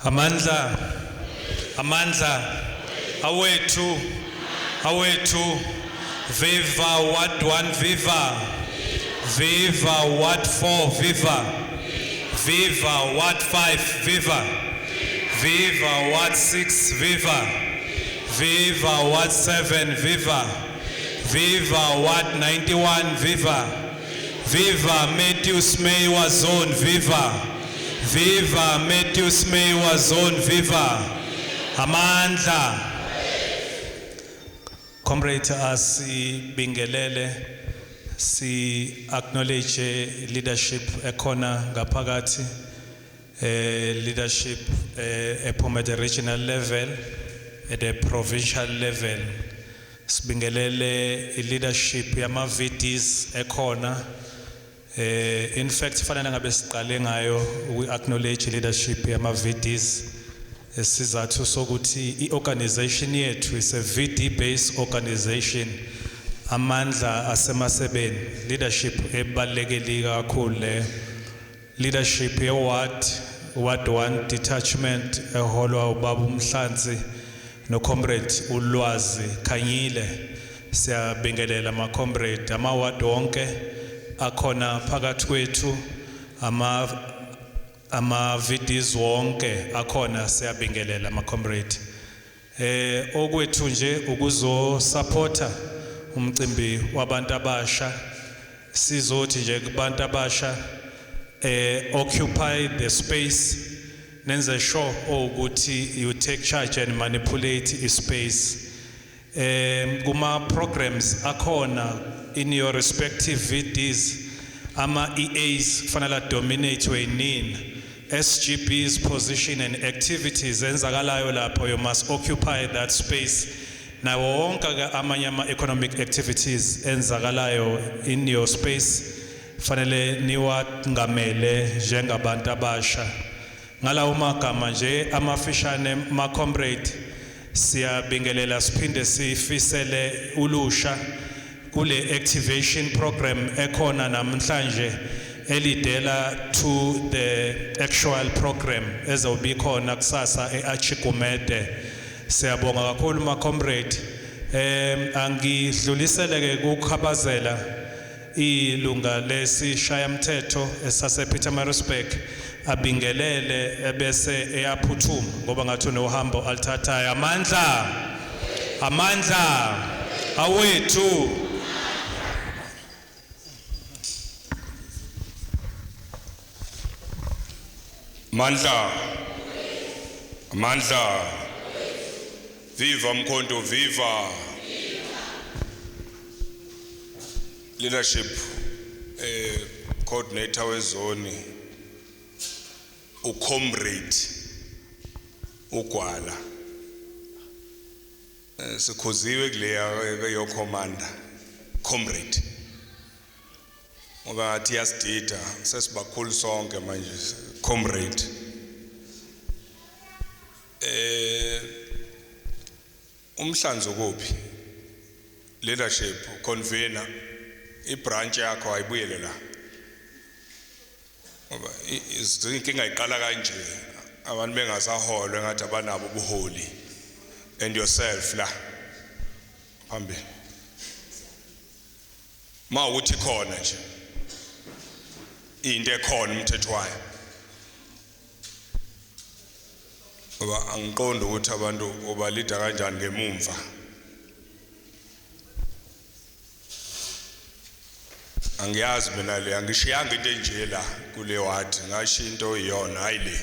Amandla, amandla, awethu, awethu, viva Ward 1, viva, viva Ward 4, viva, viva Ward 5, viva, viva Ward 6, viva, viva Ward 7, viva, viva Ward 91, viva, viva Matthews Meyiwa Zone, viva, viva Matthews Meyiwa Zone, viva, amandla. Comrade, asibingelele, si acknowledge leadership ekhona ngaphakathi, leadership ephuma at the regional level, at the provincial level. Sibingelele leadership yama VDs ekhona. In fact, fanele ngabe siqale ngayo we acknowledge leadership yama VDs. Isizathu sokuthi iorganization yethu is a VD based organization. Amandla asemasebeni, leadership ebalulekile kakhulu le. Leadership ye ward, Ward 1 detachment eholwa ubaba uMhlanzi no comrade uLwazi Khanyile. Siyabingelela ama comrade, ama ward wonke akhona phakathi kwethu, ama VDs wonke akhona, siyabingelela ama comrade. Okwethu nje ukuzo supporta umcimbi wabantu abasha. Sizothi nje kubantu abasha, occupy the space, nenze sure ukuthi you take charge and manipulate the space. Kuma programs akhona in your respective VDs, ama EAs kufanele dominate weyinini, SGBs position and activities enzakalayo lapho, you must occupy that space. Nawo wonke ke amanye ama economic activities enzakalayo in your space fanele niwangamele njengabantu abasha. Ngalawo magama nje amafishane, ma comrade, siyabingelela siphinde sifisele ulusha kule activation program ekhona namhlanje elidela to the actual program ezobe khona kusasa eArchie Gumede. Siyabonga kakhulu ma comrade. Angidlulisele ke kukhabazela ilunga lesishayamthetho esase Pietermaritzburg abingelele ebese eyaphuthuma ngoba ngathi unohambo alithathayo. Amandla, amandla awethu. Mandla, amandla, viva Mkhonto, viva leadership, coordinator wezone ucomrade uGwala. Sikhuziwe kuleya yo commander comrade, ngoba ngathi yasidida, sesibakhulu sonke manje comrade. Umhlanzo kuphi? Leadership convener, ibranch yakho ayibuyele la, ngoba inkinga iqala kanje, abantu bengasaholwe ngathi abanabo ubuholi. And yourself la phambili, ma ukuthi khona nje into ekhona umthetho wayo, ngoba angiqondi ukuthi abantu obalida kanjani ngemumva. Angiyazi mina le, angishiyanga into enje la kule ward, ngashiya into iyona, hayi le.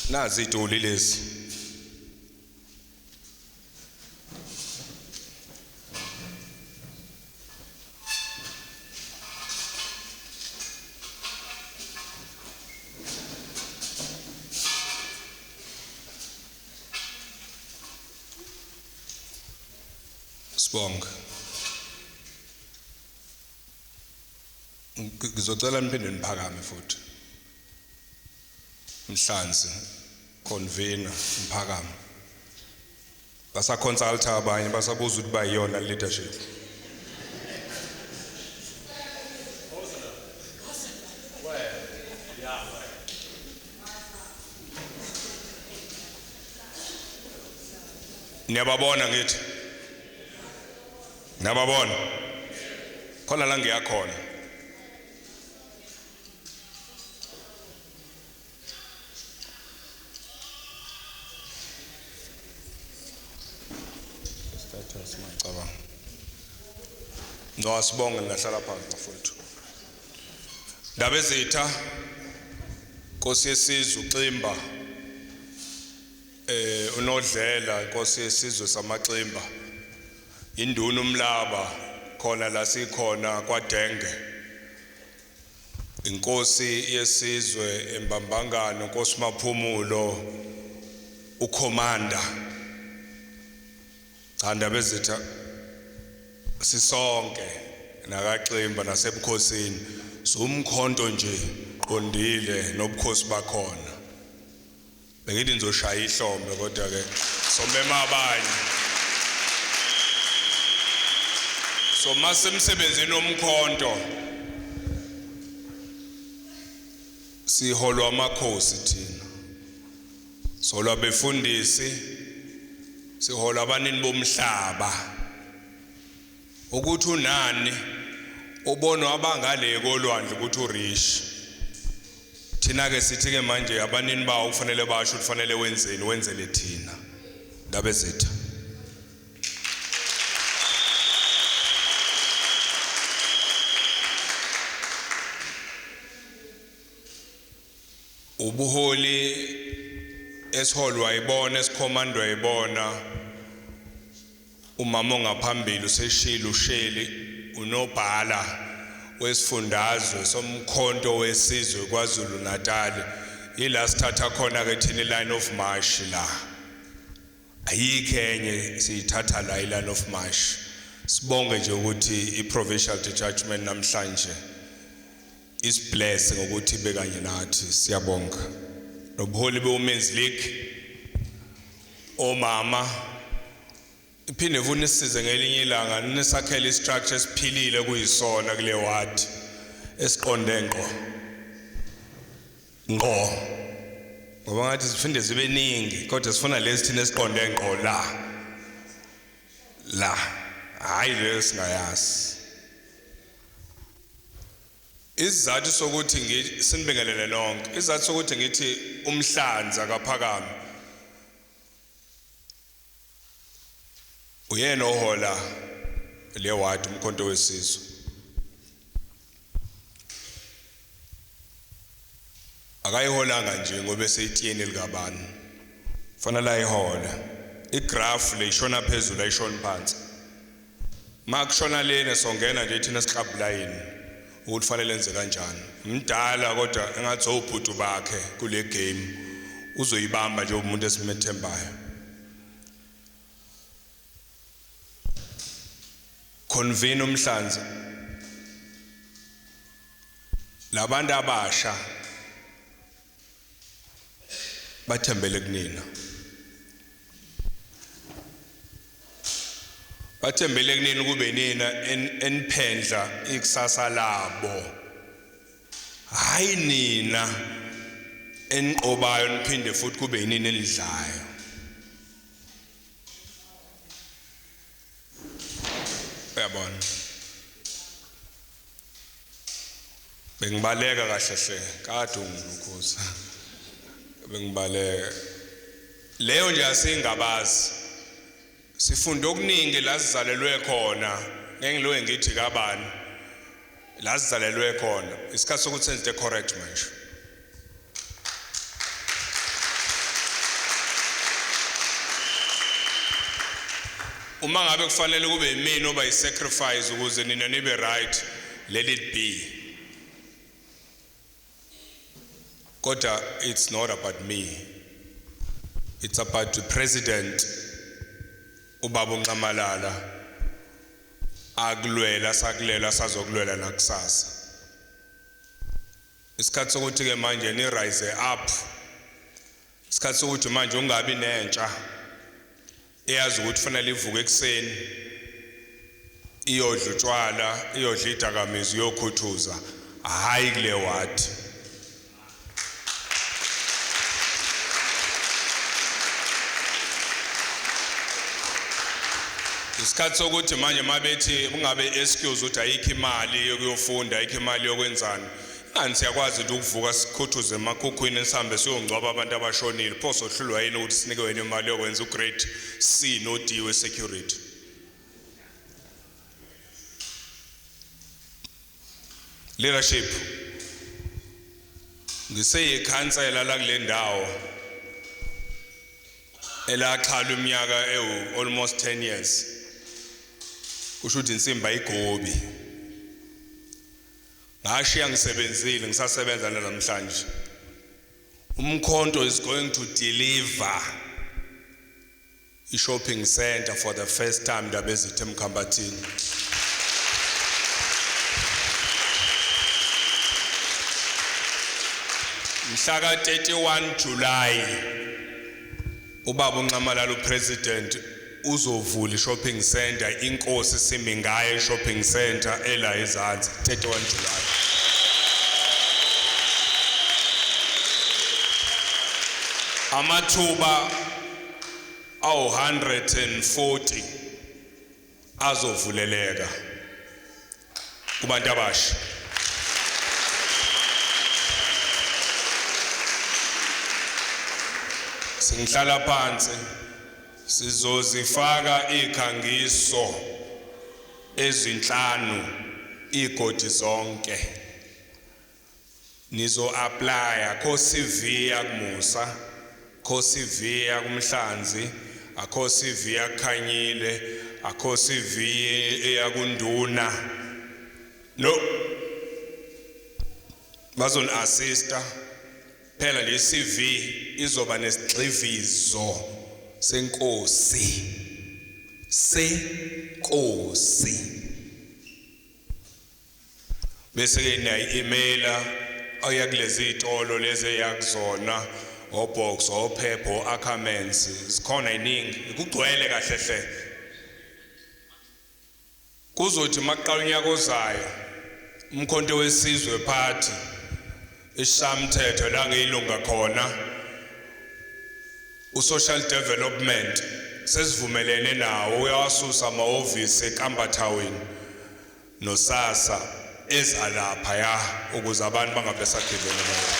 Nazi ituli lezi. Sibonge. Ngizocela niphinde niphakame futhi. Mhlanzi convener niphakame. Basa consult abanye, basabuza ukuthi bayiyona leadership. Niyababona ngithi? Niyababona? Khona la ngiyakhona. Status mangicabanga. No, asibonge, ningahlala phansi bafowethu. Ndabezitha, Nkosi yesizwe uXimba, uNodlela, Nkosi yesizwe samaXimba, induna uMlaba khona la sikhona kwaDenge, inkosi yesizwe eMbambangano, Nkosi Maphumulo, uCommander. Cha, Ndabezitha, sisonke nakaXimba nasebukhosini, sumkhonto nje qondile nobukhosi bakhona. Bengithi nizoshaya ihlombe, kodwa ke somema abanye. So masemsebenzini womkhonto siholwa amakhosi thina, solwa befundisi, siholwa abanini bomhlaba. Ukuthi unani ubonwa abangale kolwandle ukuthi urich. Thina ke sithi ke manje abanini bawo kufanele basho ukuthi fanele wenzeni, wenzele thina. Ndabezitha, ubuholi esiholwa ibona, esikhomandwa ibona. Umama ongaphambili useshilo, usheli unobhala wesifundazwe somkhonto wesizwe KwaZulu Natal. Ila sithatha khona ke thina line of march la, ayikho enye, siyithatha la i-line of march. Sibonge nje ukuthi i-provincial detachment namhlanje isibless ngokuthi bekanye nathi. Siyabonga nobuholi be-Women's League, omama, iphinde futhi nisisize ngelinye ilanga nisakhele istructure esiphilile kuyisona kule ward, esiqonde ngqo ngqo, ngoba ngathi siphinde zibe ningi, kodwa sifuna lezi thina esiqonde ngqo la la, hayi leyo singayazi. Isizathu sokuthi sinibingelele nonke, isizathu sokuthi ngithi umhlanza kaphakame, uyena ohola le ward umkhonto wesizwe. Akayiholanga nje ngoba eseyitiyeni likabani, fanele ayihola. Igraph le ishona phezulu, ayishoni phansi. Makushona lena songena nje thina siclub line ukuthi fanele enze kanjani. Mdala, kodwa engathi obhutu bakhe kule game uzoyibamba nje umuntu esimethembayo. Convene umhlanzi labantu abasha bathembele kunina, bathembele kunini, kube nina eniphendla ikusasa labo, hayi nina eniqobayo niphinde futhi kube yinini enidlayo. Uyabona, bengibaleka kahle hle kade ungilukhuza, bengibaleka leyo nje. Asingabazi, sifunde okuningi la sizalelwe khona. Ngeke ngiloke ngithi kabani la sizalelwe khona. Isikhathi sokuthi senze into correct manje. Uma ngabe kufanele kube yimina oba yi-sacrifice ukuze nina nibe right, let it be, kodwa it's not about me, it's about the president, ubaba uNxamalala, akulwela, sakulela, sazokulwela nakusasa. Isikhathi sokuthi ke manje ni rise up, isikhathi sokuthi manje ungabi nentsha eyazi ukuthi kufanele ivuke ekuseni iyodla utshwala, iyodla idakamizwa, iyokhuthuza, hayi kule ward. Isikhathi sokuthi manje mabethi kungabe excuse ukuthi ayikho imali yokuyofunda, ayikho imali yokwenzani. Ingani siyakwazi nje ukuvuka sikhuthuze emakhukhwini sihambe siyongcwaba abantu abashonile. Pho sohlulwa yini ukuthi sinike wena imali yokwenza ugrade C no D we security? Leadership. Ngiseyikhansela la kule ndawo elaxhala iminyaka ewu almost 10 years. Kusho ukuthi insimbi ayigobi. Ngashiya ngisebenzile, ngisasebenza namhlanje. Umkhonto is going to deliver i-shopping center for the first time Ndabezitha eMkhambathini. Mhla ka-31 July ubaba uNxamalala upresident uzovula i-shopping center, inkosi simi ngaye i-shopping center ela ezansi 31 July. Amathuba awu 140 azovuleleka kubantu abasha. Singihlala phansi sizozifaka ikhangiso ezinhlanu igodi zonke. Nizo apply akho CV yakumusa, akho CV yakumhlanzi, akho CV yakhanyile, akho CV eyakunduna. No, bazoni assista phela. Le CV izoba nesigxivizo senkosi, senkosi, bese ke niyayi-emaila oya kulezi zitolo lezi eyakuzona, oBox, oPep, o-Ackermans, zikhona iningi, kugcwele kahle hle. Kuzothi maqala unyaka ozayo Umkhonto weSizwe Party, ishamthetho la ngiyilunga khona, usocial development sesivumelene nawo, uyawasusa amahhovisi eKambathawini nosasa ezalapha ya ukuze abantu bangabe sagibela bayo.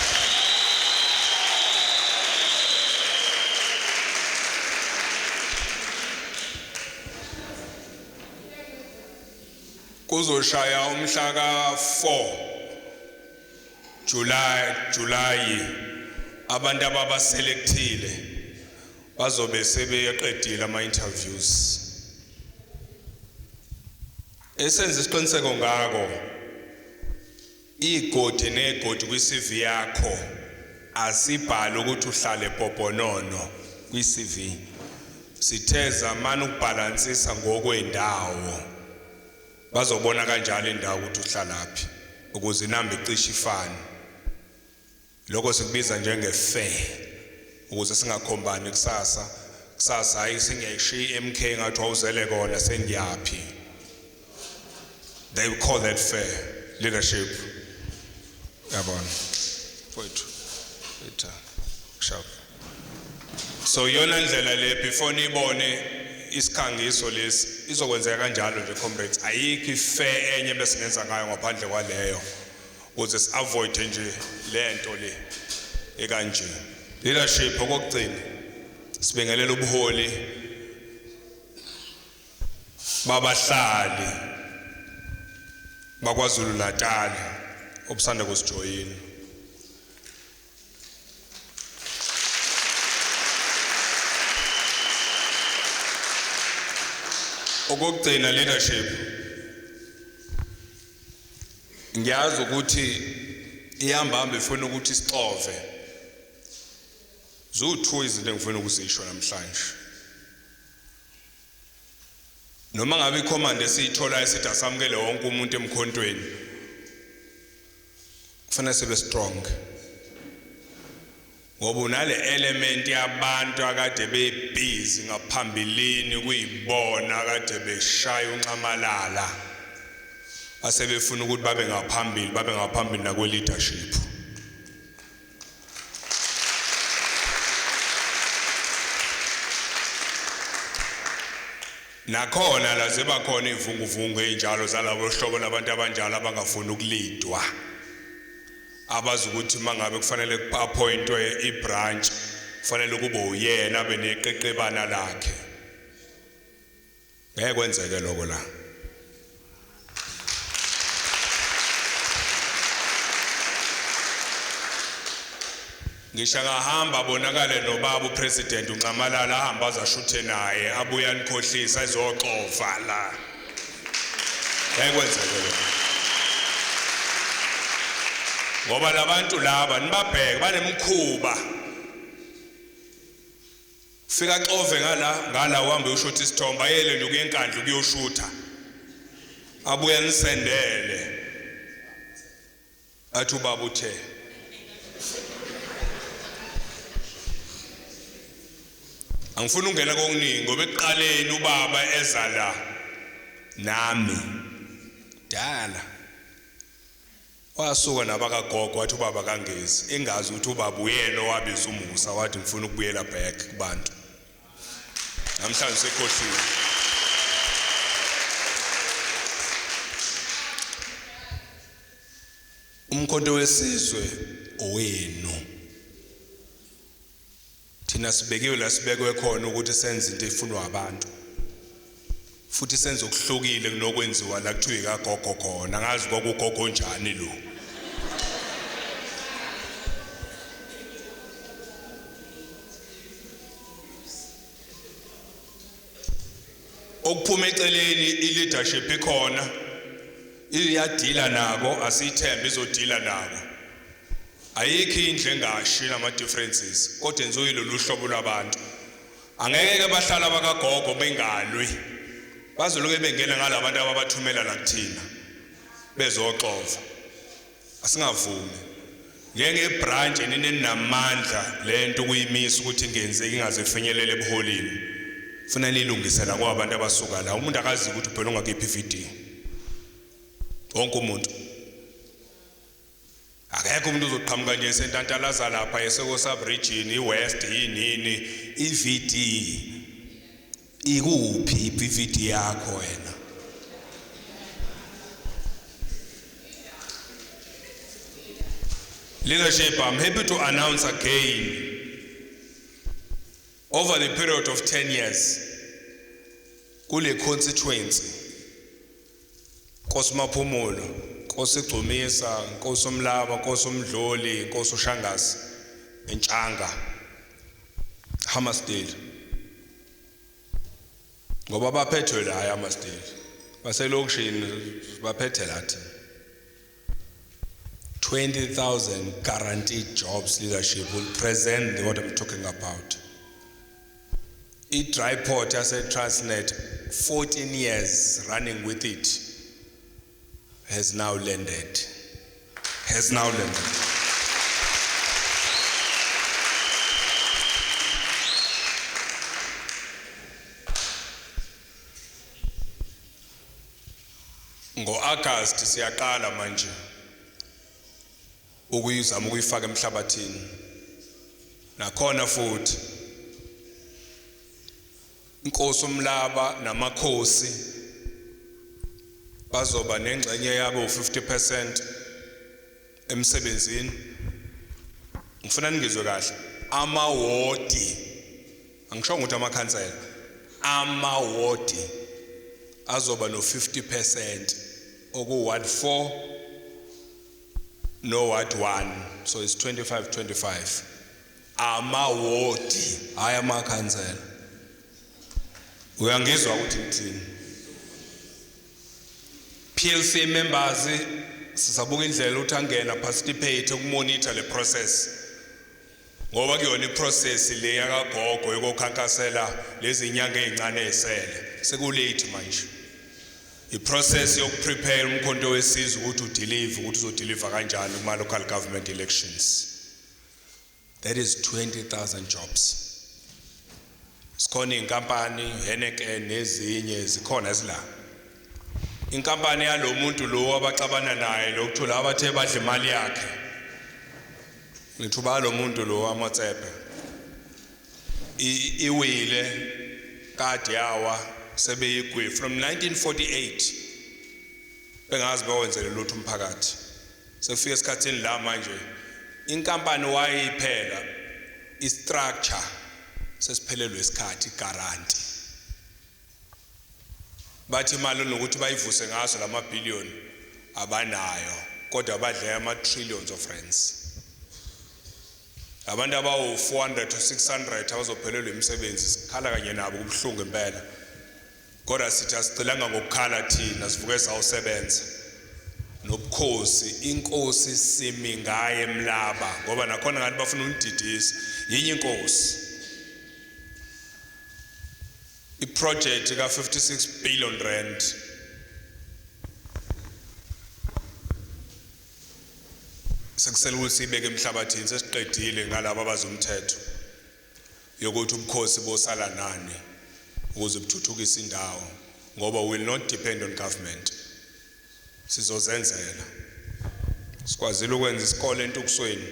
Kuzoshaya umhla ka-4 July abantu ababaselectile bazobe sebeqedile ama interviews. Esenza isiqiniseko ngako igodi negodi kwi-CV yakho, asibhale ukuthi uhlale poponono kwi-CV. Sithe zamani ukubhalansisa ngokwendawo, bazobona kanjalo indawo ukuthi uhlalaphi ukuze inamba icishe ifane. Lokho sikubiza njenge-fair ukuze singakhombani kusasa. Kusasa hayi, sengiyayishiya i-MK, ngathi wawuzele kona, sengiyaphi. They will call that fair leadership. Yabona mfowethu, etha sharp. So iyona ndlela le before nibone isikhangiso lesi izokwenzeka kanjalo nje, comrades. Ayikho ifair enye besingenza ngayo ngaphandle kwaleyo ukuze si-avoid nje lento le ekanje. Leadership, okokugcina, sibingelela ubuholi babahlali bakwaZulu Natal obusanda kusijoyina. Okokugcina, leadership, ngiyazi ukuthi ihamba hamba ifuna ukuthi sixove. Zu2 izinto engifuna ukuzisho namhlanje. Noma ngabe icommand esiyitholayo sithi asamukele wonke umuntu emkhontweni, kufanele sibe strong ngoba unale element yabantu akade bebhizi ngaphambilini, kuyibona akade beshaya unxamalala, asebefuna ukuthi babe ngaphambili, babe ngaphambili nakwe leadership. Nakhona la ziba khona ivunguvungu ezinjalo zalabo hlobo labantu abanjalo abangafuni ukulidwa, abazi ukuthi mangabe kufanele ku-appointwe ibranch kufanele kube uyena abe neqeqebana lakhe. Ngeke kwenzeke lokho la. Ngisho ngahamba abonakale nobaba upresident uNxamalala, ahamba azashuthe naye, abuye anikhohlisa ezoxova la. Ngeke kwenzeke lokho, ngoba labantu laba nibabheke banemkhuba. Fika xove ngala ngala, uhambe ushutha isithombe, ayele nje ukuya eNkandla ukuyoshutha, abuye anisendele athi ubaba uthe. Angifuni ukungena kokuningi, ngoba ekuqaleni ubaba eza la nami dala wasuka nabakagogo, wathi ubaba kangezi, engazi ukuthi ubaba uyena owabiza umusa, wathi ngifuna ukubuyela back kubantu. Namhlanje sekhohliwe. Umkhonto wesizwe owenu. Thina sibekiwe la sibekwe khona ukuthi senze into efunwa abantu, futhi senze okuhlukile kunokwenziwa la kuthiwa ikagogo khona. Angazi kwakugogo njani lo. Okuphuma eceleni, i-leadership ikhona, iyadila nako, asiyithembe izodila nako. Ayikho indlu engashi nama-differences, kodwa enziwe yilolu hlobo lwabantu. Angeke ke bahlala bakagogo bengalwi, bazoloke bengena ngalabantu ababathumela la kuthina bezoxova. Asingavumi njengebranch eninenamandla lento ukuyimisa ukuthi ingenzeki, ingaze ifinyelele ebuholini. Funa nilungise la, ngoba abantu abasuka la, umuntu akazi ukuthi ubhelonga kephi iVD. Wonke umuntu, akekho umuntu uzoqhamuka nje sentantalaza lapha eseko sub region iWest yinini iVD ikuphi, iVD yakho wena. Leadership, I'm happy to announce again, over the period of 10 years, kule constituency, Nkosi Maphumulo, Nkosi Gcumisa, Nkosi Umlaba, Nkosi Umdloli, Nkosi uShangase, Entshanga, Hammersdale. Ngoba baphethwe la eHammersdale. Baselokishini baphethe lathi. 20,000 guaranteed jobs, leadership will present what I'm talking about. I-dry port yase-Transnet, 14 years running with it, has now landed. Has now landed. Ngo-August siyaqala manje ukuyizama ukuyifaka emhlabathini. Nakhona futhi inkosi uMlaba namakhosi bazoba nengxenye yabo 50% emsebenzini. Ngifuna ningizwe kahle, amawodi, angisho ukuthi amakhansela, amawodi azoba no 50%, oku ward 4 no ward 1, so it's 25 25. Amawodi, hayi amakhansela. Uyangizwa ukuthi ngithini? PLC members, sisabuka indlela ukuthi angena participate ukumonitor le process, ngoba kuyona iprocess le yakagogo yokukhankasela lezi nyanga ezincane ezisele. Sekulate manje. Iprocess yokuprepare umkhonto wesizwe ukuthi udeliver, ukuthi uzodeliver kanjani kuma local government elections. That is 20,000 jobs. Sikhona inkampani Heineken nezinye zikhona ezila. Inkampani yalomuntu lo abaxabana naye lokuthola abathe badla imali yakhe, ngithuba lo muntu lo amatsephe, iwile kade yawa. Sebeyigwe from 1948 bengazi bawenzele lutho umphakathi. Sekufika esikhathini la manje inkampani wayiphela istructure sesiphelelwe isikhathi, guarantee bathi imali nokuthi bayivuse ngaso lama billion abanayo, kodwa badle ama trillions of rands. Abantu abawu 400 to 600 abazophelelwa imisebenzi, sikhala kanye nabo, kubuhlungu impela, kodwa sithi asicelanga ngokukhala thina, sivuke sawusebenza nobukhosi. Inkosi simi ngaye emlaba, ngoba nakhona ngathi bafuna unididisa yinye inkosi. Iproject ka 56 billion rand sekusele ukuthi sibeke emhlabathini, sesiqedile ngalabo abazumthetho yokuthi ubukhosi bosala nani ukuze buthuthukise indawo, ngoba will not depend on government, sizozenzela. Sikwazile ukwenza isikole entukusweni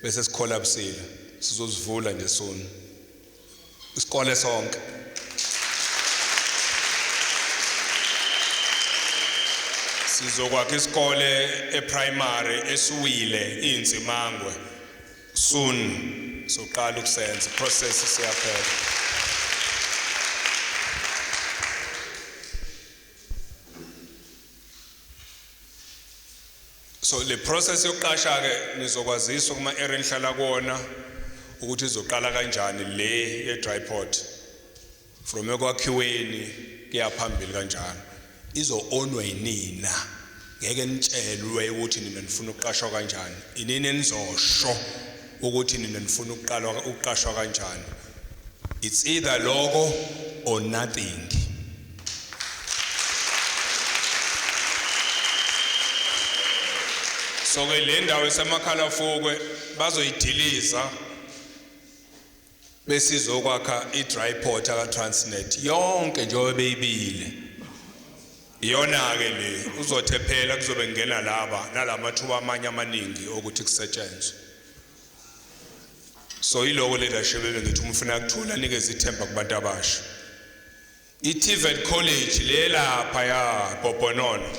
bese sikhollapsile, sizozivula nje soon isikole sonke. Sizokwakha isikole eprimary esiwile insimangwe soon, soqala ukusenza, process siyaphela. So le process yokuqasha ke nizokwaziswa kuma area enihlala kuona ukuthi izoqala kanjani le ye dry port, from ekwakhiweni kuya phambili kanjalo. Izo ownwa yinina, ngeke nitshelwe ukuthi nina nifuna ukuqashwa kanjani, inini enizosho ukuthi nina nifuna ukuqalwa ukuqashwa kanjani. It's either lokho or nothing. So ke le ndawo esemakhalafukwe bazoyidiliza besizokwakha i-dry port aka Transnet yonke njengoba beyibile. Iyona ke le uzothe phela kuzobe ngena laba nalamathuba amanye amaningi okuthi kusetshenzwe. So iloko leadership ebengithi uma ufuna kuthula nikeze ithemba kubantu abasha. I-TVET College lelapha ya Bobhonono,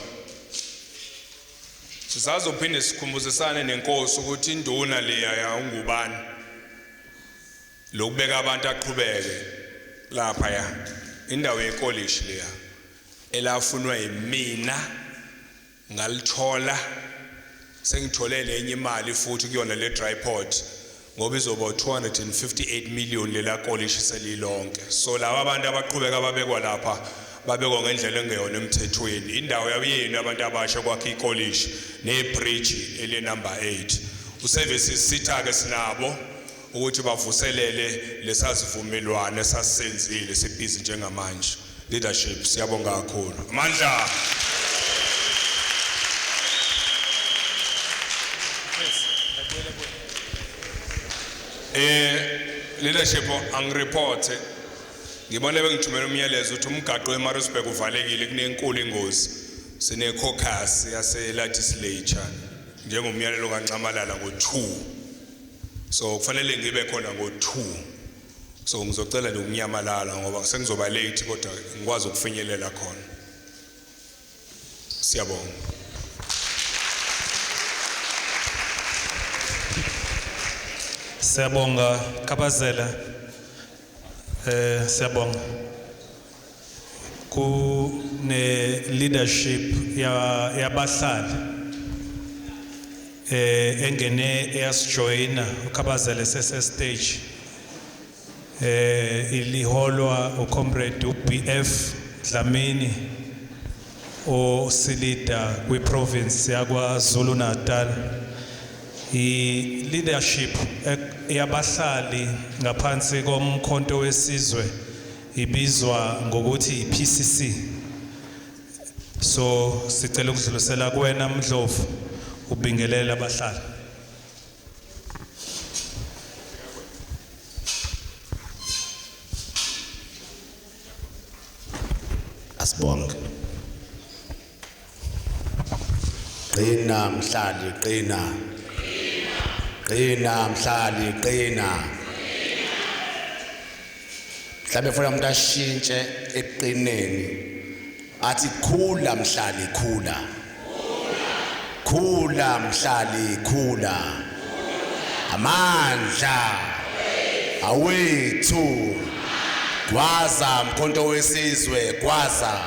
sisazophinde sikhumbuzisane nenkosi ukuthi induna leya ya ungubani lokubeka abantu aqhubeke lapha ya indawo yekolishi leya elafunwa yimina, ngalithola, sengithole lenye imali futhi kuyona le dry port, ngoba izoba 258 million lela kolishi selilonke. So laba abantu abaqhubeka babekwa lapha babekwa ngendlela engeyona emthethweni. Indawo yabuyenu abantu abasha kwakha ikolishi nebridge ele number 8 uservices sitha ke sinabo ukuthi bavuselele lesasivumelwano esasenzile, sibhizi njengamanje. Leadership, siyabonga kakhulu. Amandla. Leadership, angireport, ngibone bengithumela umyalezo ukuthi umgaqo eMaritzburg uvalekile, kunenkulu ingozi. Sine caucus yase legislature njengomyalelo kaNxamalala ngo2, so kufanele ngibe khona ngo2. So ngizocela nje ukunyamalala ngoba sengizoba late, kodwa ngikwazi ukufinyelela khona. Siyabonga. Siyabonga Khabazela. Siyabonga. Kune leadership ya yabahlali engene eyasijoyina uKhabazela sese stage, iliholwa uComrade uBF Dlamini osilida kwiprovince yakwaZulu Natal. I leadership yabahlali ngaphansi komkhonto wesizwe ibizwa ngokuthi iPCC. So sicela ukudlulisela kuwena Mdlovu, ubingelela abahlali. Asibonge. Qina mhlali, qina. Qina mhlali, qina. Mhlawumbe funa umuntu ashintshe eqineni athi khula mhlali khula. Khula mhlali khula. Amandla awethu. Gwaza mkhonto wesizwe gwaza.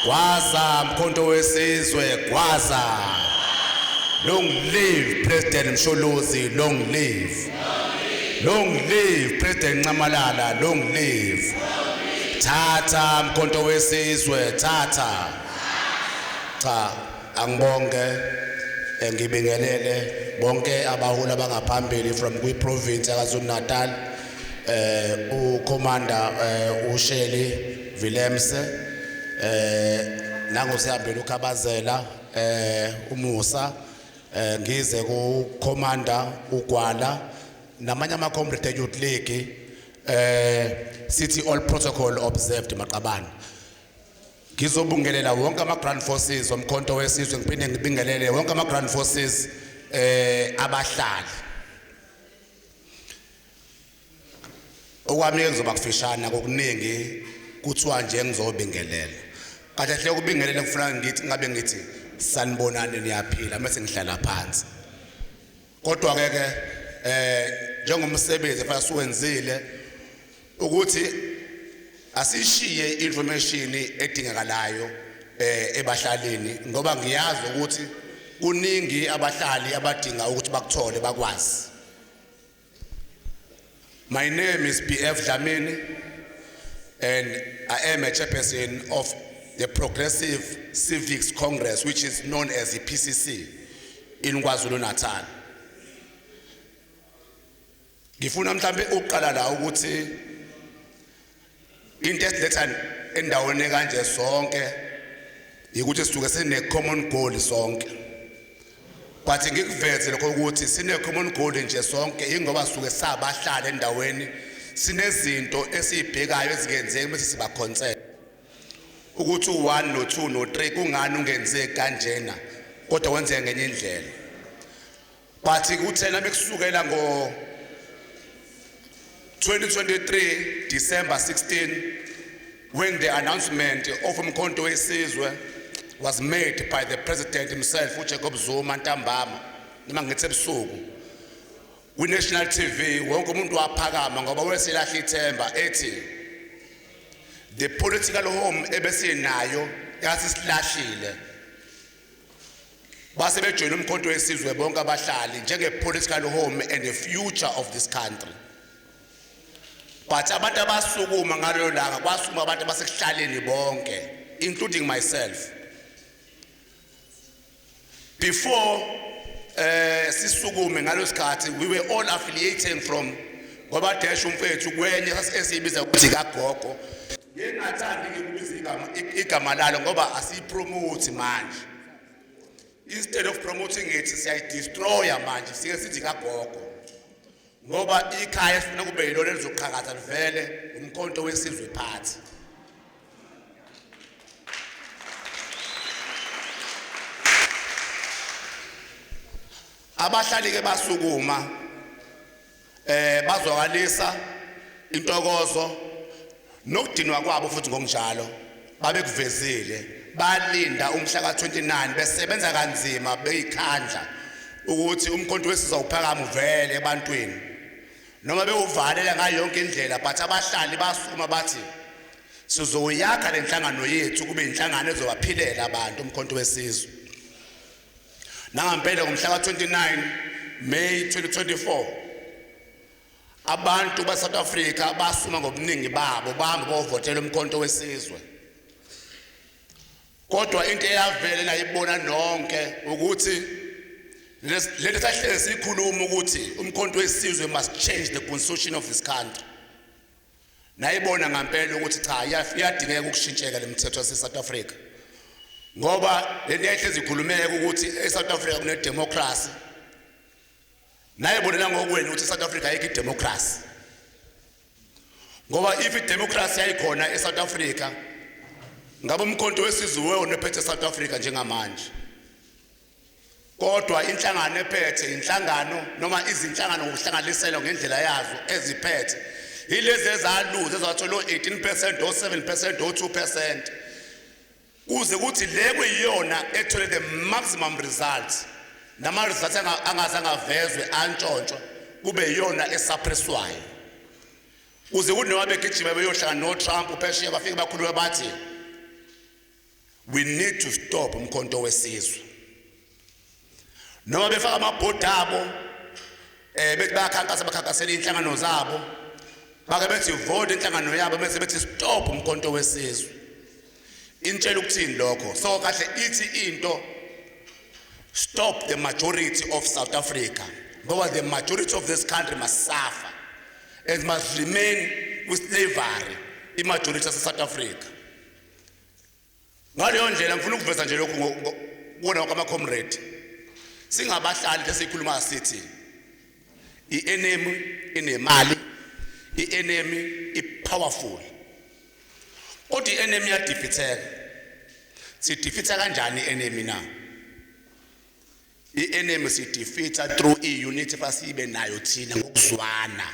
Gwaza mkhonto wesizwe gwaza. Long live President Msholozi, long live. Long live President Nxamalala, long live. Thatha mkhonto wesizwe, thatha. Cha, angibonge ngibingelele bonke abaholi abangaphambili from kwi province yaKwaZulu Natal, uCommander uShelley Willemse, nangosihambile uKhabazela, uMusa, ngize ku Commander uGwala namanye ama comrade Youth League. Sithi all protocol observed, maqabane. Ngizobingelela wonke ama ground forces omkhonto wesizwe, ngiphinde ngibingelele wonke ama ground forces abahlali. Okwami ngizoba kufishana, kokuningi kuthiwa nje ngizobingelela kahle hle. Ukubingelela kufuna ngithi ngabe ngithi sanibonani, niyaphila, mase ngihlala phansi. Kodwa ke njengomsebenzi efana siwenzile ukuthi asishiye information edingekalayo ebahlalini, ngoba ngiyazi ukuthi kuningi abahlali abadinga ukuthi bakuthole, bakwazi. My name is BF Dlamini and I am a chairperson of the Progressive Civics Congress, which is known as the PCC in KwaZulu Natal. Ngifuna mhlambe ukuqala la ukuthi into esiletha endaweni kanje sonke ukuthi sisuke sine common goal sonke, but ngikuveze lokho ukuthi sine common goal nje sonke ingoba sisuke sabahlala endaweni, sinezinto esizibhekayo ezingenzeki bese siba concern ukuthi u1 no2 no3 kungani ungenzeki kanjena kodwa wenzeke ngenye indlela. But kuthena bekusukela ngo 2023 December 16, when the announcement of Umkhonto weSizwe was made by the president himself, uJacob Zuma, ntambama, noma ngithi ebusuku, kwi-national TV, wonke umuntu waphakama ngoba weselahla ithemba ethi the political home ebesinayo yasisilahlile. Base bejoyina Umkhonto weSizwe bonke abahlali njenge-political home and the future of this country. But abantu abasukuma ngalelo langa, kwasukuma abantu abasekuhlaleni bonke, including myself. Before sisukume ngalo sikhathi, we were all affiliating from ngoba dash umfethu kwenye esiyibiza ukuthi kagogo. Ngingathandi ngikubiza igama lalo ngoba asiyipromote manje. Instead of promoting it, siyayidestroya manje. Sike sithi kagogo ngoba ikhaya esifuna kube yilona elizoqhakaza livele Umkhonto weSizwe Party. Abahlali ke basukuma, bazwakalisa intokozo nokudinwa kwabo futhi ngokunjalo babekuvezile. Balinda umhla ka29 besebenza kanzima beyikhandla ukuthi Umkhonto wesizwe uphakama uvele ebantwini, noma bewuvalela ngayo yonke indlela. But abahlali basukuma bathi sizoyakha lenhlangano yethu kube inhlangano ezobaphilela abantu, Umkhonto weSizwe. Nangampela ngomhla ka29 May 2024, abantu baseSouth Africa basuma ngobuningi babo, bahamba bovotela Umkhonto weSizwe. Kodwa into eyavele nayibona nonke ukuthi lento sahlezi sikhuluma ukuthi Umkhonto weSizwe must change the constitution of this country, nayibona ngempela ukuthi cha, iyadingeka ukushintsheka lemithetho yase South Africa, ngoba lento yayihlezi ikhulumeka ukuthi eSouth Africa kune democracy, nayibonela ngokwenu ukuthi eSouth Africa ayikho idemocracy, ngoba if idemocracy yayikhona eSouth Africa, ngabe Umkhonto weSizwe wona ephethe eSouth Africa njengamanje. Kodwa inhlangano ephethe, inhlangano noma izinhlangano ngokuhlanganiselwa ngendlela yazo eziphethe. Ilezi ezaluza ezathola o-18%, o-7%, o-2%, kuze kuthi le kuyiyona ethole the maximum results nama-results angaze angavezwe antshontshwa, kube yiyona esuppresswayo, kuze kuthi noma begijima beyohlangana no-Trump phesheya, bafike bakhulume bathi, "We need to stop uMkhonto weSizwe." Noma befaka amabhodi abo, bethi bayakhankasa, bakhankasela inhlangano zabo, bake bethi vote inhlangano yabo, bese bethi stop uMkhonto weSizwe. Intshela ukuthini lokho? So kahle ithi into, stop the majority of South Africa, ngoba the majority of this country must suffer and must remain with slavery, i-majority yase South Africa. Ngaleyo ndlela ngifuna ukuveza nje lokhu kuwona wonke ama-comrade. Singabahlali lesikhuluma sithi i-enemy inemali, i-enemy i-powerful, kodwa i-enemy iyadefeateka. Sidefeata kanjani i-enemy na? I-enemy sidefeata through i-unity fasibe nayo thina ngokuzwana,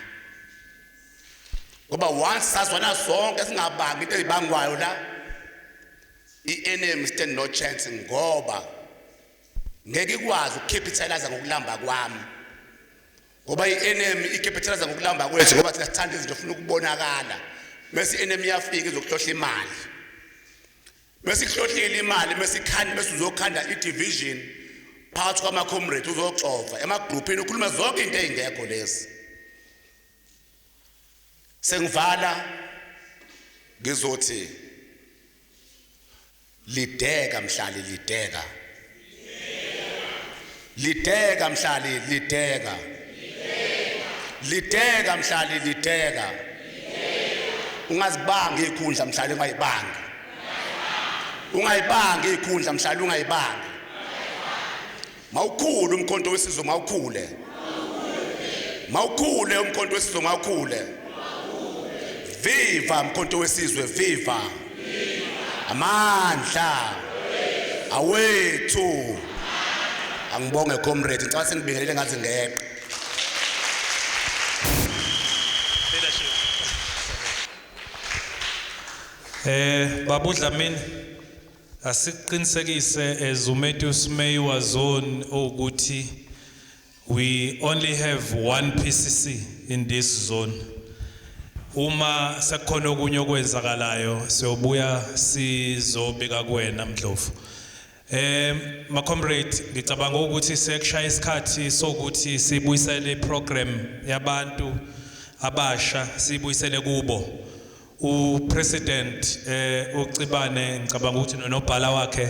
ngoba once sazwana sonke, singabangi into ezibangwayo la, i-enemy stand no chance, ngoba ngeke ikwazi ukucapitalize ngokulamba kwami, ngoba i-enemy icapitalize ngokulamba kwethu, ngoba thina sithanda izinto, funa ukubonakala. Bese i-enemy iyafika izokuhlohla imali, bese ihlohlile imali, bese ikhanda, bese uzokhanda i-division phakathi kwama-comrade, uzoxova emagruphini, ukhuluma zonke into ey'ngekho lezi. Sengivala ngizothi, lideka mhlali, lideka, lideka mhlali, lideka, lideka mhlali, lideka. Ungazibanga ikhundla mhlali, ungayibangi, ungayibangi ikhundla mhlali, ungayibangi. Mawukhule uMkhonto weSizwe, mawukhule, mawukhule uMkhonto weSizwe, mawukhule. Viva Mkhonto weSizwe, viva! Amandla awethu. Angibonge comrade, ngicela sengibingelele ngathi ngeqe. Leadership. Babu Dlamini, asiqinisekise as uMatthews Meyiwa zone ukuthi we only have one PCC in this zone. Uma sekukhona okunye okwenzakalayo, siyobuya sizobika kuwena, Mdlovu. Ma comrade, ngicabanga ukuthi sekushaya isikhathi sokuthi sibuyisele iprogram yabantu abasha, sibuyisele kubo. UPresident uCibane, ngicabanga ukuthi nonobhala wakhe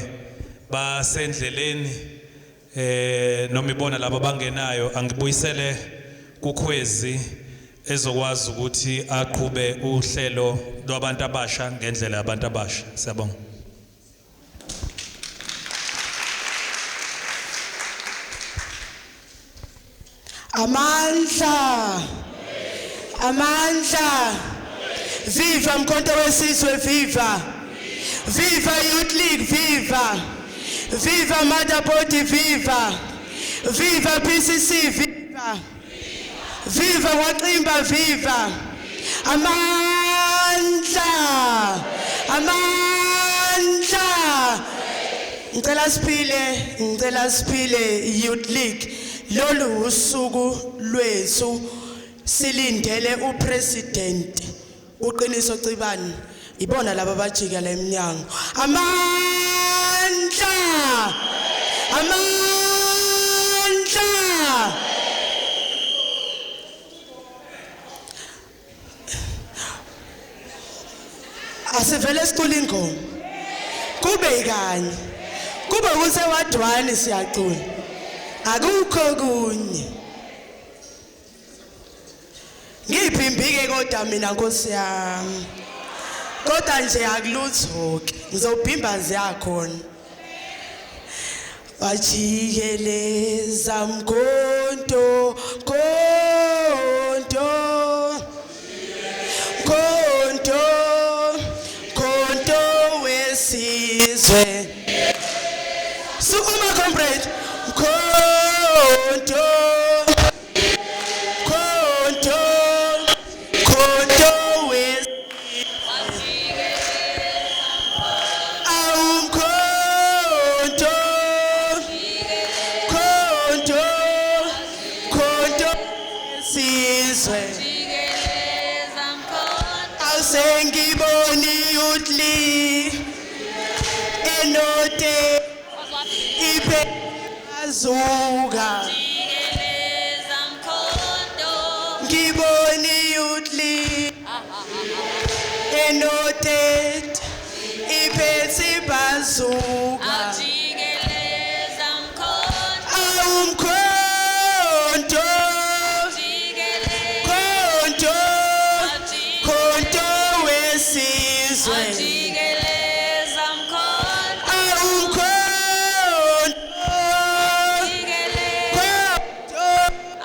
basendleleni, noma ibona labo bangenayo. Angibuyisele kuKhwezi ezokwazi ukuthi aqhube uhlelo lwabantu abasha ngendlela yabantu abasha. Siyabonga. Amandla! Amandla! Viva Mkhonto weSizwe, viva! Viva Youth League, viva! Viva Mother Body, viva! Viva PCC, viva! Viva Waximba, viva! Amandla! Amandla! Ngicela siphile, ngicela siphile Youth League. Lolu usuku lwethu, silindele upresident uQiniso Cibane. Ibona laba bajika la eminyango. Amandla! Amandla! Asivele sicula ingoma. Kube kanye. Kube kusewadwani siyacula. Akukho kunye. Ngiphimbike kodwa mina, Nkosi yami. Kodwa nje akulutho ke. Ngizobhimba ziyakhona. Wajikeleza mkhonto, khonto, khonto, khonto wesizwe. Sukuma comrade, khonto, khonto, khonto. Sizwe. Jikeleza mkhonto. Awusengiboni Youth League enote iphe azuka. Jikeleza mkhonto. Ngiboni Youth League enote iphethe bazuka. Awujikeleza mkhonto. Awumkhonto. Jikeleza. Khonto. Khonto wesizwe. Awujikeleza mkhonto. Awumkhonto. Jikeleza. Khonto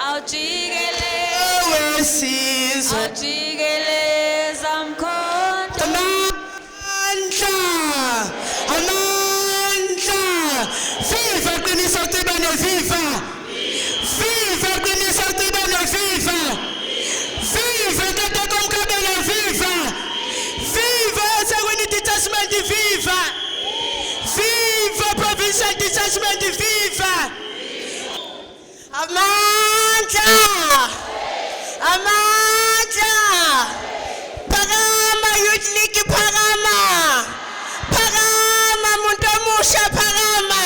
Awujikeleza. wesizwe. Awujikeleza mkhonto. Amandla! Amandla! Viva Qiniso Cibane viva! Viva Qiniso Cibane viva! Viva Tata Mkabela viva! Viva eThekwini Detachment viva! Viva Provincial Detachment viva! Amandla! Amandla! Phakama Youth League, phakama! Phakama muntu omusha, phakama!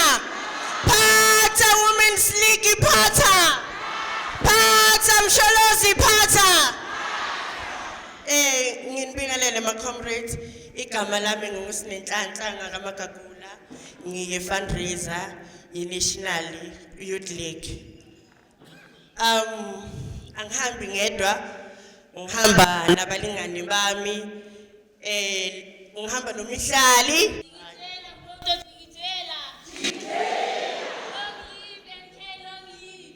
Phatha Women's League, phatha! Phatha Msholozi, phatha! Nginibingelele ma comrades, igama lami nguSinenhlanhla ngakaMagagula, ngiye fundraiser ye National Youth League. Angihambi ngedwa, ngihamba nabalingani bami, ngihamba nomihlali. Jikijela mkhonto, jikijela. Long live MK, long live.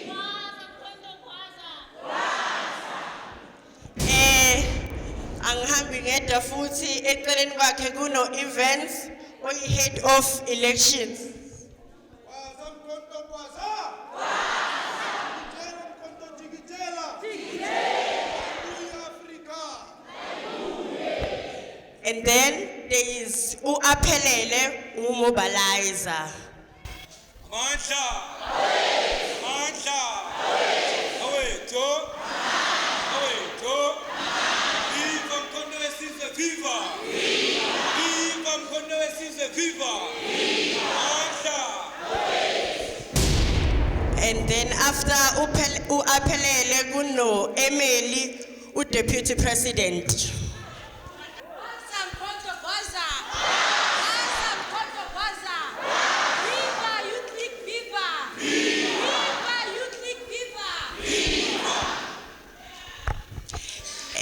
Gwaza mkhonto, gwaza. Angihambi ngedwa futhi, eceleni kwakhe kuno events oyi head of elections. Gwaza mkhonto gwaza. Jikijela mkhonto jikijela. Ayibuye Afrika. And then there is uAphelele umobilizer. Amandla! Amandla! Awethu! Awethu! Viva Mkhonto weSizwe, viva! Viva Mkhonto weSizwe, viva! Amandla! And then after uAphelele kuno Emily uDeputy President. Gwaza mkhonto, gwaza. Gwaza mkhonto, gwaza. Viva Youth League, viva. Viva Youth League, viva.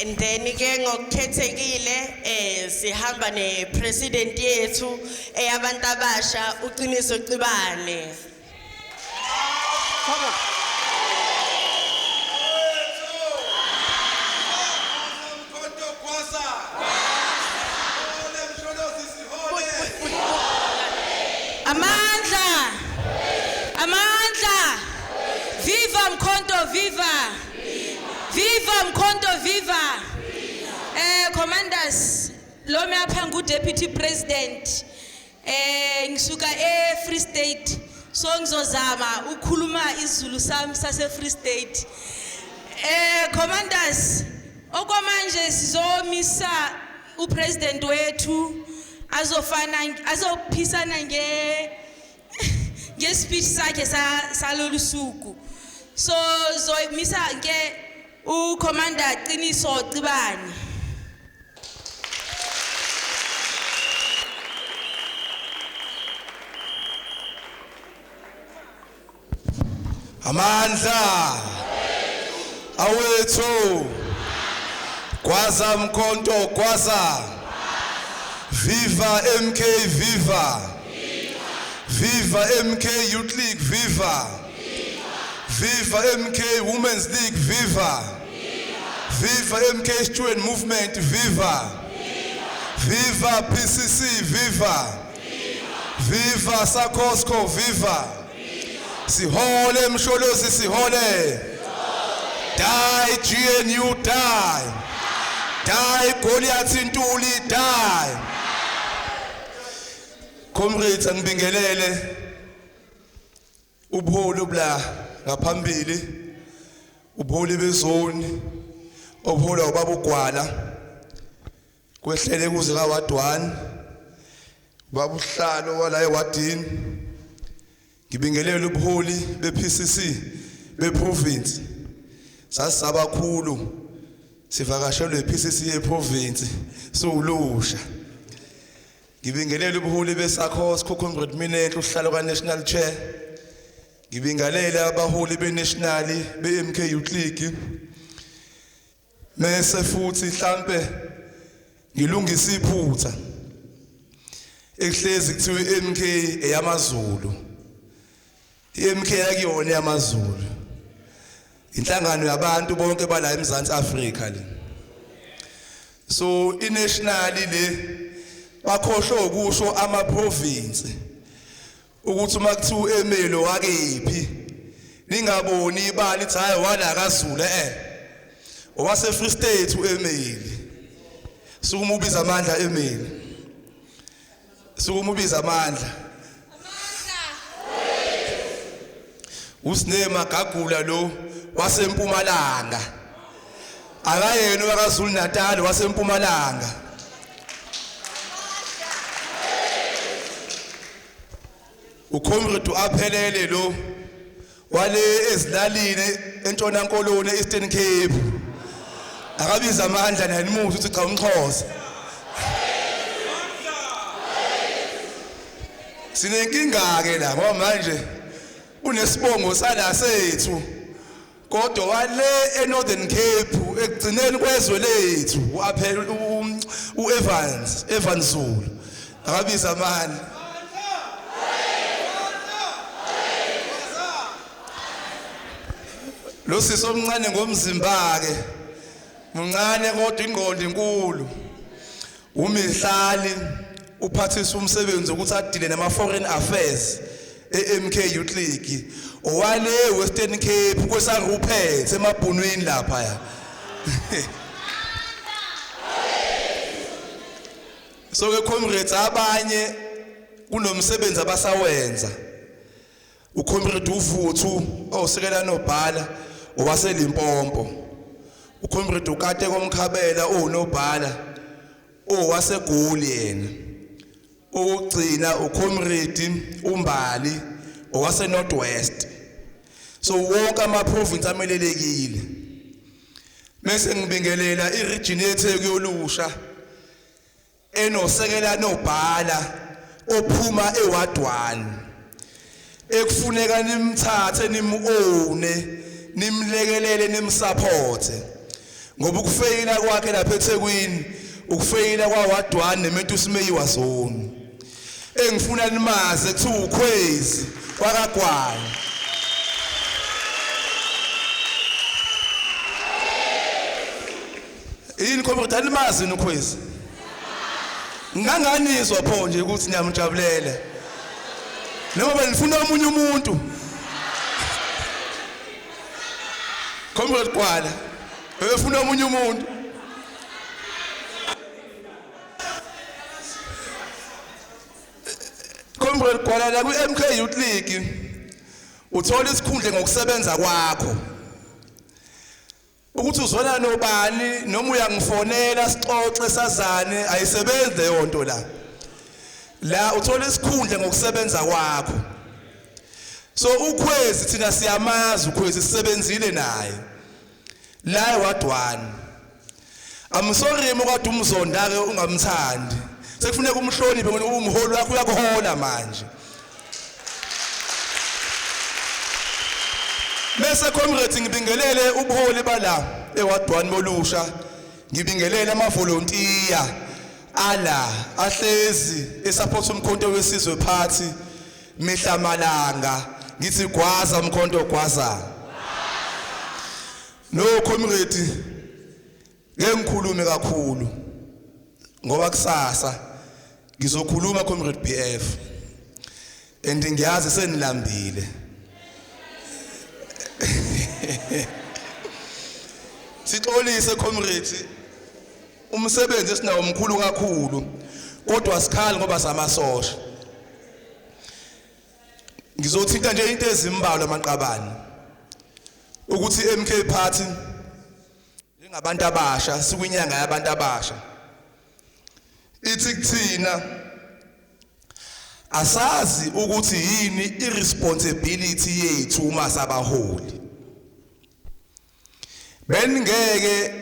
And then ke ngokukhethekile sihamba nepresident yethu eyabantu abasha uQiniso Cibane. Awethu. Gwaza mkhonto gwaza. Sihole Msholozi sihole. Amandla! Amandla! Viva Mkhonto, viva! Viva Mkhonto, viva! Commanders, lo apha ngu Deputy President. Ngisuka e Free State. So ngizozama ukukhuluma isiZulu sami sase Free State. Commanders, okwamanje sizomisa upresident wethu azofana azophisana nge speech sakhe sa salolu suku. So zomisa ke uCommander Qiniso Cibane. Amandla awethu, gwaza mkhonto gwaza, viva MK, viva, viva MK Youth League, viva, viva MK Women's League, viva, viva MK Student Movement, viva, viva PCC, viva, viva SACOSCO, viva. Sihole Msholozi, sihole. Die GNU, die. Die Goliath Ntuli, die. Comrades, angibingelele ubuholi obula ngaphambili. Ubuholi bezoni obuholwa ubaba uGwala kwehlele kuze ka ward 1 ubaba uHlalo wala ewadini. Ngibingelele ubuholi bePCC beprovince. Sasisabakhulu sivakashelwe iPCC yeprovince siwulusha. Ngibingelele ubuholi beSACOS Comrade Minenhle uhlalo ka National Chair. Ngibingelele abaholi beNational beMK Youth League. Mese futhi mhlambe ngilungisa iphutha ekuhlezi kuthiwa iMK eyamaZulu. iMK yakuyona yamaZulu. Inhlangano yabantu bonke bala eMzansi Afrika le. So iNational le bakhohlwe ukusho ama province ukuthi uma kuthiwa emelo wakephi ningaboni ibali ithi hayi wala kaZulu owase Free State uEmeli. Sukuma ubiza amandla Emeli. Sukuma ubiza amandla. Usine Magagula lo wasempumalanga. Akayena wakaZulu Natal wasempumalanga. Ucomrade aphelele lo wale ezilalini eNtshona Koloni eEastern Cape. Akabiza amandla naye nimuthi ukuthi cha umxhosa. Sinenkinga ke la ngoba manje unesibongo sala sethu kodwa wale eNorthern Cape ekugcineni kwezwe lethu uaphela uEvans Evans Zulu. Akabiza amandla. Lo sisi omncane ngomzimba ke muncane kodwa ingqondo inkulu. Umihlali uphathisa umsebenzi ukuthi adile nama foreign affairs eMK Youth League owale Western Cape kwesa Rupert emabhunwini lapha ya. So ke comrades abanye kunomsebenzi abasawenza. Ucomrade uVuthu osekela nobhala owaseLimpopo. Ucomrade uKate komkhabela onobhala owaseGoli yena. Okugcina ucomrade uMbali owase North West. So wonke ama province amelelekile. Mase ngibingelela iregion yethu yolusha enosekela nobhala ophuma eWard 1. Ekufuneka nimthathe nimuone nimlekelele nimsupport ngoba ukufeyila kwakhe lapha eThekwini ukufeyila kwa Ward 1 neMentusi Meyiwa zone. Engifuna nimaze kuthiwa uKhwezi wakaGwala. Yini comrade animazi uKhwezi? Nganganizwa pho nje ukuthi niyamjabulela. Noma benifuna omunye umuntu. Comrade Gwala, befuna omunye umuntu. Comrade Gwala la ku-MK Youth League uthola isikhundla ngokusebenza kwakho. Ukuthi uzona nobani noma uyangifonela sixoxe sazane ayisebenzi leyo nto la. La uthola isikhundla ngokusebenza kwakho. So uKhwezi thina siyamazi uKhwezi sisebenzile naye. La eWard 1. I'm sorry mokade umzonda ke ungamthandi. Sekufuneka umhloniphe ngoba umholi wakho uyakuhola manje. Bese comrades ngibingelele ubuholi bala eWard 1 bolusha. Ngibingelele ama volunteer ala ahlezi esupport umkhonto wesizwe party mihla malanga. Ngithi gwaza umkhonto gwaza. No comrade ngeke ngikhulume kakhulu ngoba kusasa ngizokhuluma comrade BF and ngiyazi senilambile. Sixolise comrade, umsebenzi esinawo omkhulu kakhulu kodwa sikhali ngoba samasosha. Ngizothinta nje into ezimbalwa amaqabane. Ukuthi MK Party njengabantu abasha, sikwinyanga yabantu abasha, ithi kuthina asazi ukuthi yini irresponsibility yethu uma sabaholi. Beningeke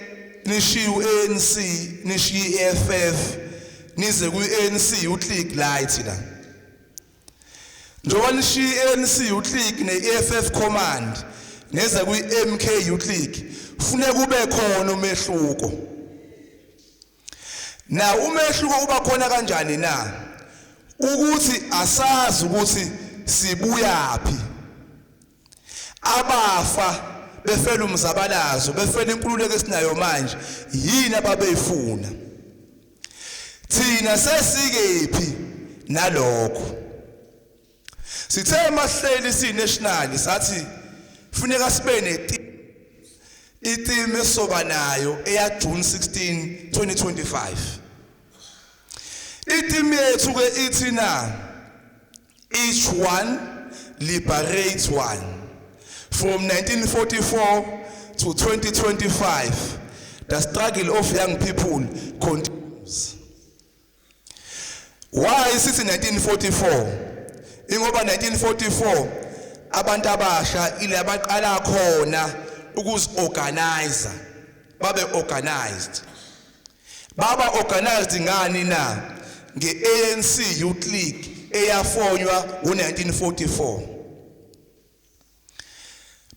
nishiye uANC, nishiye iEFF, nize kuANC Youth League light la. Njengoba nishiye iANC Youth League neEFF command, neza kwiMK Youth League, funeka kube khona umehluko. Na umehluko uba khona kanjani na? Ukuthi asazi ukuthi sibuyapi. Abafa befela umzabalazo, befela inkululeko esinayo manje, yini ababeyifuna? Thina sesikephi nalokho? Sithe mahleli si national, sathi funeka sibe ne i-theme esoba nayo eya June 16 2025. I-theme yethu ke ithi na "Each one liberate one, from 1944 to 2025, the struggle of young people continues." Why sithi 1944? Ingoba 1944 abantu abasha ile abaqala khona ukuziorganize, babe organized. Baba organized ngani na? Nge-ANC Youth League eyafonywa ngo1944.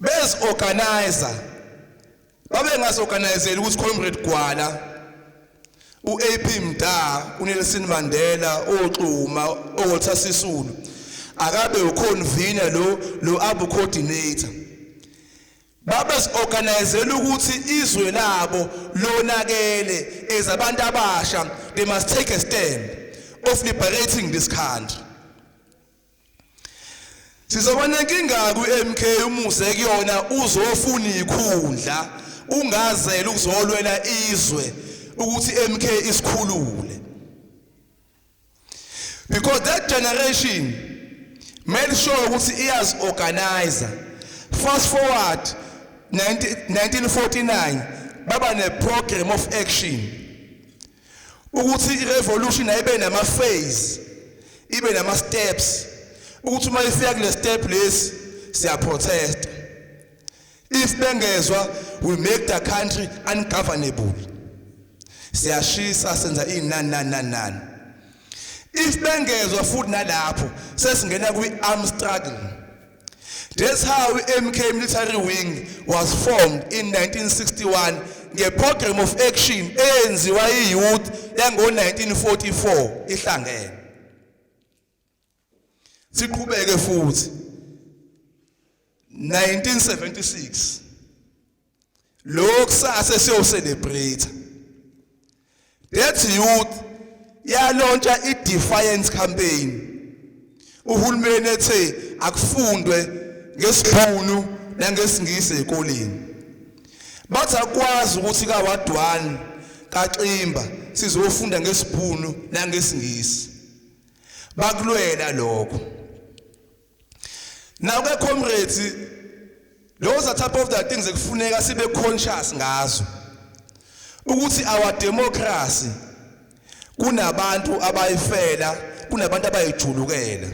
Bezi-organizer, babe ngasorganizela ukuthi Comrade Gwala, uAP Mda, uNelson Mandela, oXuma, oWalter Sisulu akabe uconvener, lo abu coordinator. Babe organizela ukuthi izwe labo lonakele, ezabantu abasha, they must take a stand of liberating this country. Sizobona inkinga ku-MK umuze kuyona uzofuna ikhundla, ungazela ukuzolwela izwe ukuthi MK isikhulule, because that generation made sure ukuthi iyazi organize. Fast forward 19 1949, baba ne program of action ukuthi i-revolution ayibe nama phase, ibe nama steps, ukuthi uma ifika kule step lesi siya protest, if bengezwa we make the country ungovernable, siyashisa, senza inani nani nani nani. If bengezwa futhi nalapho, sesingena kwi-armed struggle. That's how i-MK military wing was formed in 1961 nge-program of action eyenziwa i-youth yango-1944 ihlangene. Siqhubeke futhi, 1976 lo kusasa siyo celebrate, that youth yalauncha i-defiance campaign. Uhulumeni ethe akufundwe ngesibhunu nangesingisi ezikoleni, bathi akwazi ukuthi ka ward 1 kaXimba sizofunda ngesibhunu nangesingisi. Bakulwela lokho. Now ke comrades, those are type of the things ekufuneka sibe conscious ngazo, ukuthi our democracy kunabantu abayifela, kunabantu abayijulukela.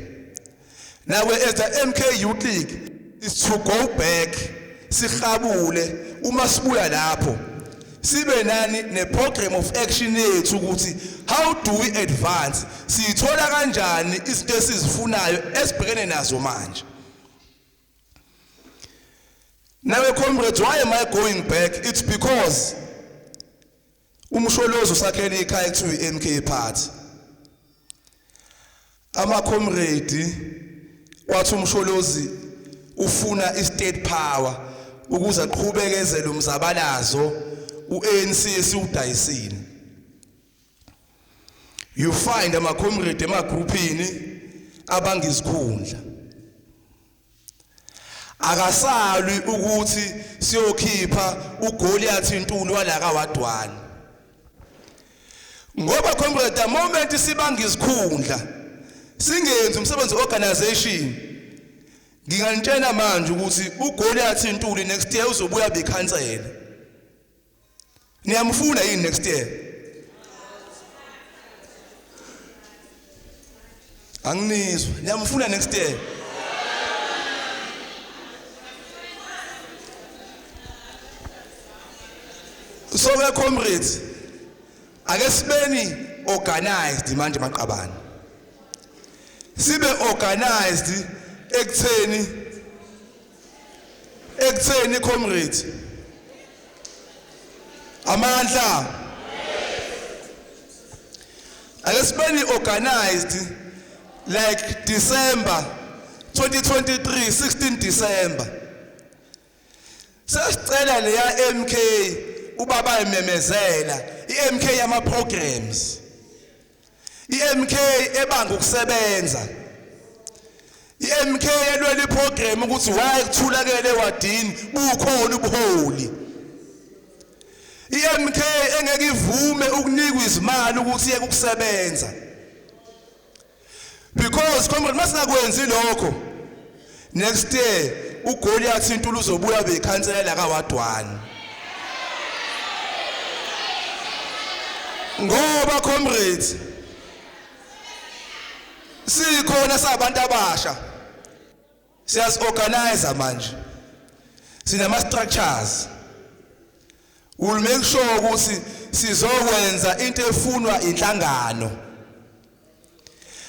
Now as the MK Youth League is to go back, sihabule, uma sibuya lapho sibe nani ne program of action yethu ukuthi how do we advance, sithola kanjani izinto esizifunayo esibhekene nazo manje. Now comrades, why am I going back? It's because uMsholozi usakhele ikhaya kuthiwa iMK Party. Ama comrade wathi uMsholozi ufuna i-state power ukuze aqhubekezele umzabalazo uANC esiwudayisile. You find ama comrade emagroupini abangizikhundla, akasalwi ukuthi siyokhipha uGoliath Ntuli wala ka ward 1, ngoba comrade, the moment sibanga izikhundla singenzi umsebenzi organization. Nginganitshela manje ukuthi uGoliath Ntuli next year uzobuya bekhansela. Niyamfuna yini next year? Anginizwa. Niyamfuna next year? So ke comrades, ake sibeni organized manje maqabane. Sibe organized ekutheni comrades amandla. Ake sibeni organized like December 2023, 16 December. Sesicela leya MK ubaba ememezela iMK yama programs, iMK ebanga ukusebenza, iMK elwela iprogram ukuthi why kuthulakele ewadini bukhona ubuholi, iMK engeke ivume ukunikwa izimali ukuthi yeke ukusebenza, because comrade, masingakwenzi lokho, next year uGoliath Ntuli uzobuya bekhansela la ka-ward 1, ngoba comrades, sikhona sabantu abasha, siyazi-organize manje, sinama structures. We'll make sure ukuthi sizokwenza into efunwa inhlangano.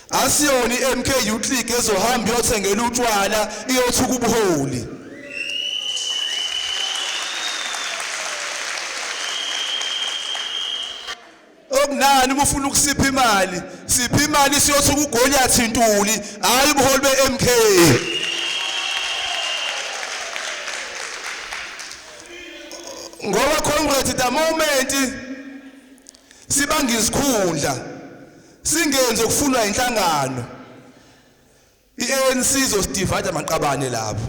Asiyona iMK Youth League ezohamba iyothengela utshwala, iyothuka ubuholi. Okunani uma ufuna ukusipha imali, sipha imali siyothuka uGoliath Ntuli, hayi ubuholi beMK, ngoba comrade, the moment sibanga izikhundla singenze ukufunwa inhlangano, iANC izosidivide amaqabane lapho,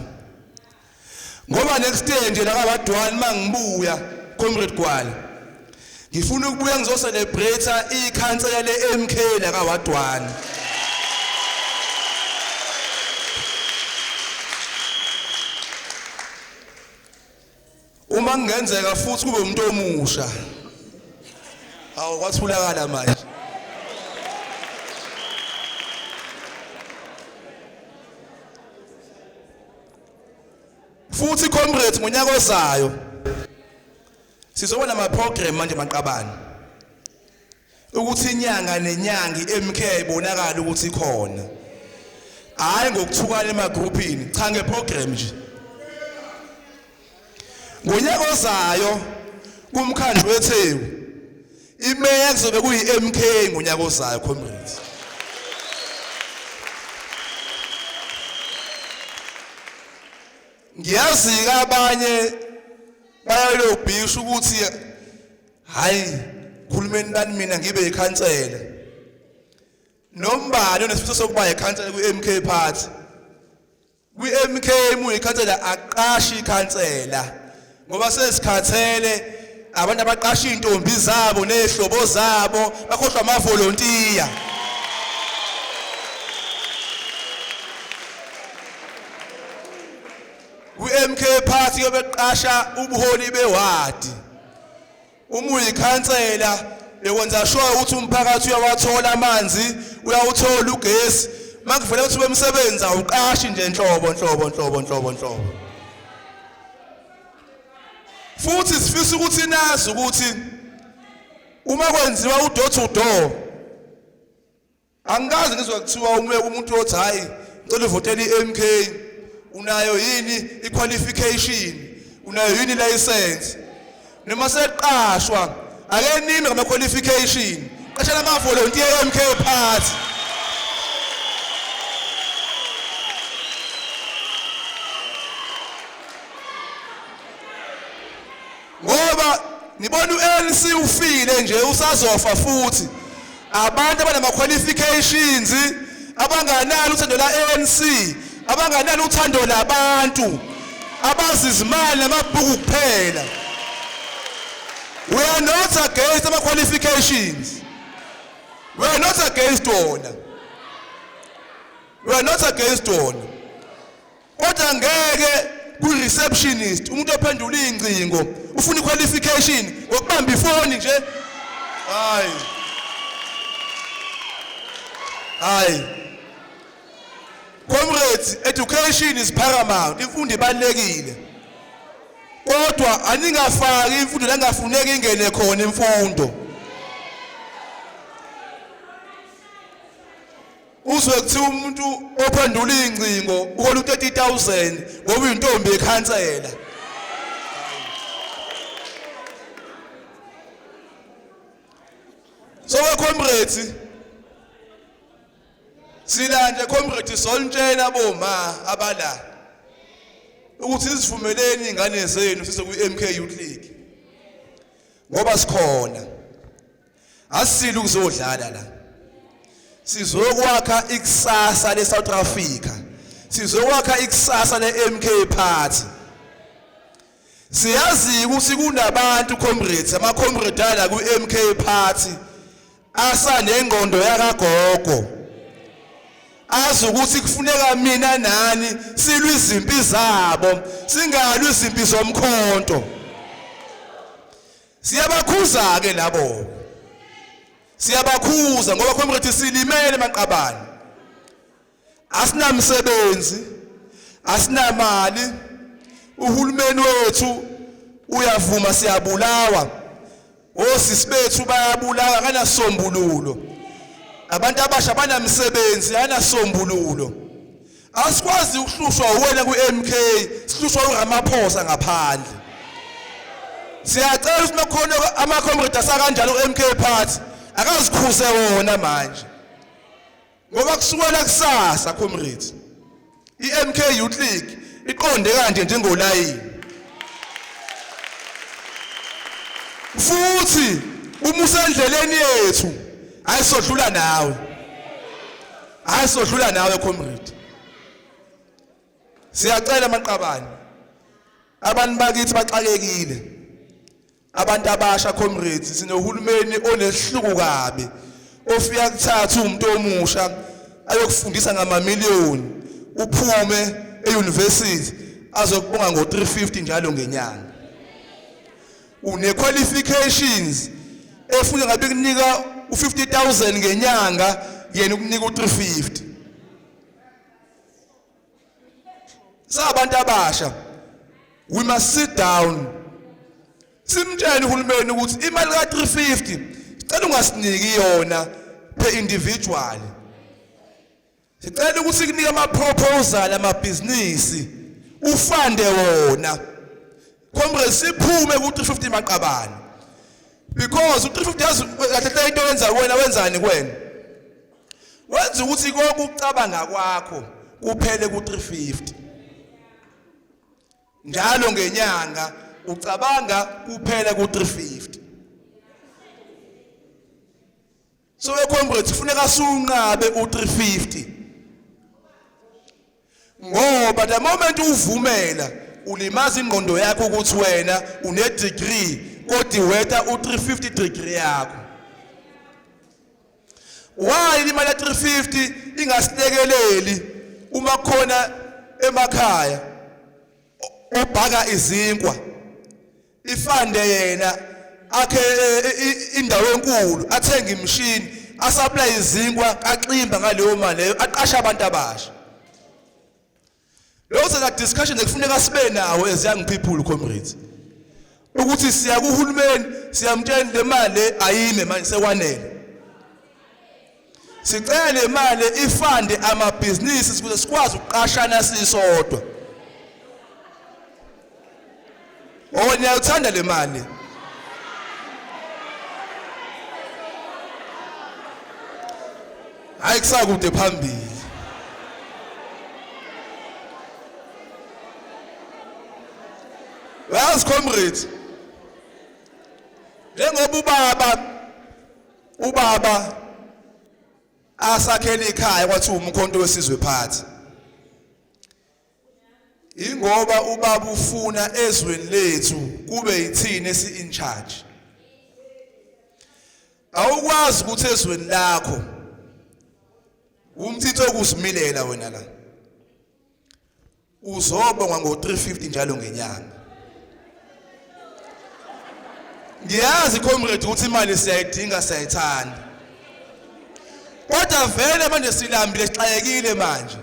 ngoba next year nje la ka-ward 1 mangibuya, comrade Gwala, ngifuna ukubuya ngizocelebrate ikhansela leMK la ka-ward 1. Uma kungenzeka futhi kube umuntu omusha, awu, kwathulakala manje. Futhi comrades, ngonyaka ozayo sizobona ama program manje maqabane, ukuthi inyanga nenyanga iMK ibonakala ukuthi ikhona, hayi ngokuthukana emagroupini, cha, ngeprogram nje. Ngonyaka ozayo kumkhandlu weTheku, imeya kuzobe kuyi-MK ngonyaka ozayo, comrades. Ngiyazi abanye bayalobhisha ukuthi hayi, khulumeni bani, mina ngibe ikhansela nombani onesifiso sokuba ikhansela kwi-MK party. Kwi-MK muyikhansela aqashi ikhansela, ngoba sesikhathele abantu abaqasha intombi zabo nezihlobo zabo, bakhohlwa amavolontiya. Kwi-MK party yobeqasha ubuholi bewadi, uma uyikhansela bekwenza sure ukuthi umphakathi uyawathola amanzi, uyawuthola ugesi. Makuvela ukuthi bemsebenzi, awuqashi nje nhlobo nhlobo nhlobo nhlobo nhlobo. Futhi sifisa ukuthi nazi ukuthi uma kwenziwa udoor to door, angikaze ngizwe kuthiwa umuntu othi hayi, ngicela uvotele iMK, unayo yini iqualification, unayo yini license? Noma seqashwa, ake nime ngama qualification, qashela ama volunteer MK party, ngoba nibona uLC ufile nje, usazofa futhi. Abantu abanama qualifications, abanganalo uthando la ANC, abanganalo uthando labantu, abazi izimali namabhuku kuphela. We are not against ama qualifications, we are not against wona, we are not against wona. Kodwa ngeke ku receptionist umuntu ophendula ingcingo ufuna iqualification ngokubamba ifoni nje. Hayi. Hayi. Comrades, education is paramount. Imfundo ibalekile. Kodwa aningafaki imfundo la ngafuneki ingene khona imfundo. Uzwe kuthiwa umuntu ophendula ingcingo uhola u30000 ngoba uyintombi yekhansela. So we comrades sila nje comrades solntshela boma abala ukuthi sizivumeleni ingane zenu sise ku MK Youth League ngoba sikhona asisile ukuzodlala la sizokwakha ikusasa le South Africa sizokwakha ikusasa le MK Party. Siyazi ukuthi kunabantu comrades, ama comrades ala ku MK Party asanengqondo yakagogo, azi ukuthi kufuneka mina nani silwe izimpi zabo, singalwi izimpi zomkhonto. Siyabakhuza ke labo, siyabakhuza ngoba comrades silimele maqabane, asinamsebenzi, asinamali, uhulumeni wethu uyavuma siyabulawa, osisi bethu bayabulawa kanasombululo, abantu abasha banamsebenzi anasombululo. Asikwazi ukuhlushwa wena ku-MK, sihlushwa uRamaphosa ngaphandle. Siyacela ukuthi makhona ama-comrade asakanjalo ku-MK Party akazikhuze wona manje, ngoba kusukela kusasa comrades i-MK Youth League iqonde kanje njengolayini. Futhi uma usendleleni yethu ayisodlula nawe, ayisodlula nawe comrade. Siyacela maqabane, abantu bakithi baxakekile, abantu abasha comrades, sinohulumeni onesihluku kabi ofika kuthatha umuntu omusha ayokufundisa ngamamiliyoni, uphume euniversity azokubonga ngo350 njalo ngenyanga. Une qualifications efuna ngabe kunika u50000 ngenyanga, yena ukunika u350. Sabantu abasha, we must sit down simtshele uhulumeni ukuthi imali ka350 sicela ungasiniki yona per individual, sicela ukuthi kunike ama proposal amabhizinisi ufande wona. Comrades, siphume ku350 maqabane, because u350 yazi kahle hle into yenza wena wenzani kuwena, wenza ukuthi konke ukucabanga kwakho kuphele ku350 njalo ngenyanga, ucabanga kuphela ku350. So comrades kufuneka sunqabe u350, ngoba the moment uvumela ulimaza ingqondo yakho ukuthi wena une degree kodwa iweta u350 degree yakho. Why imali ya 350 ingasilekeleli uma khona emakhaya obhaka izinkwa, ifande yena akhe indawo enkulu, athenge imishini, asupply izinkwa kaximba ngaleyo mali leyo, aqasha abantu abasha? Those are the discussions ekufuneka sibe nawo as young people comrades, ukuthi siya kuhulumeni siyamtshela le mali ayime manje, sekwanele, sicela le mali ifande amabhizinisi ukuze sikwazi ukuqashana sisodwa. Oh, niyayithanda le mali. Hayi, kusakude phambili. Yazi comrades, njengoba ubaba asakhela ikhaya kwathi umkhonto wesizwe phathi, ingoba ubaba ufuna ezweni lethu kube yithini esi in charge. Awukwazi ukuthi ezweni lakho umthetho okuzimilela wena la. Uzobongwa ngo350 njalo ngenyanga. Ngiyazi comrade ukuthi imali siyayidinga siyayithanda. Kodwa vele manje silambile sixakekile manje.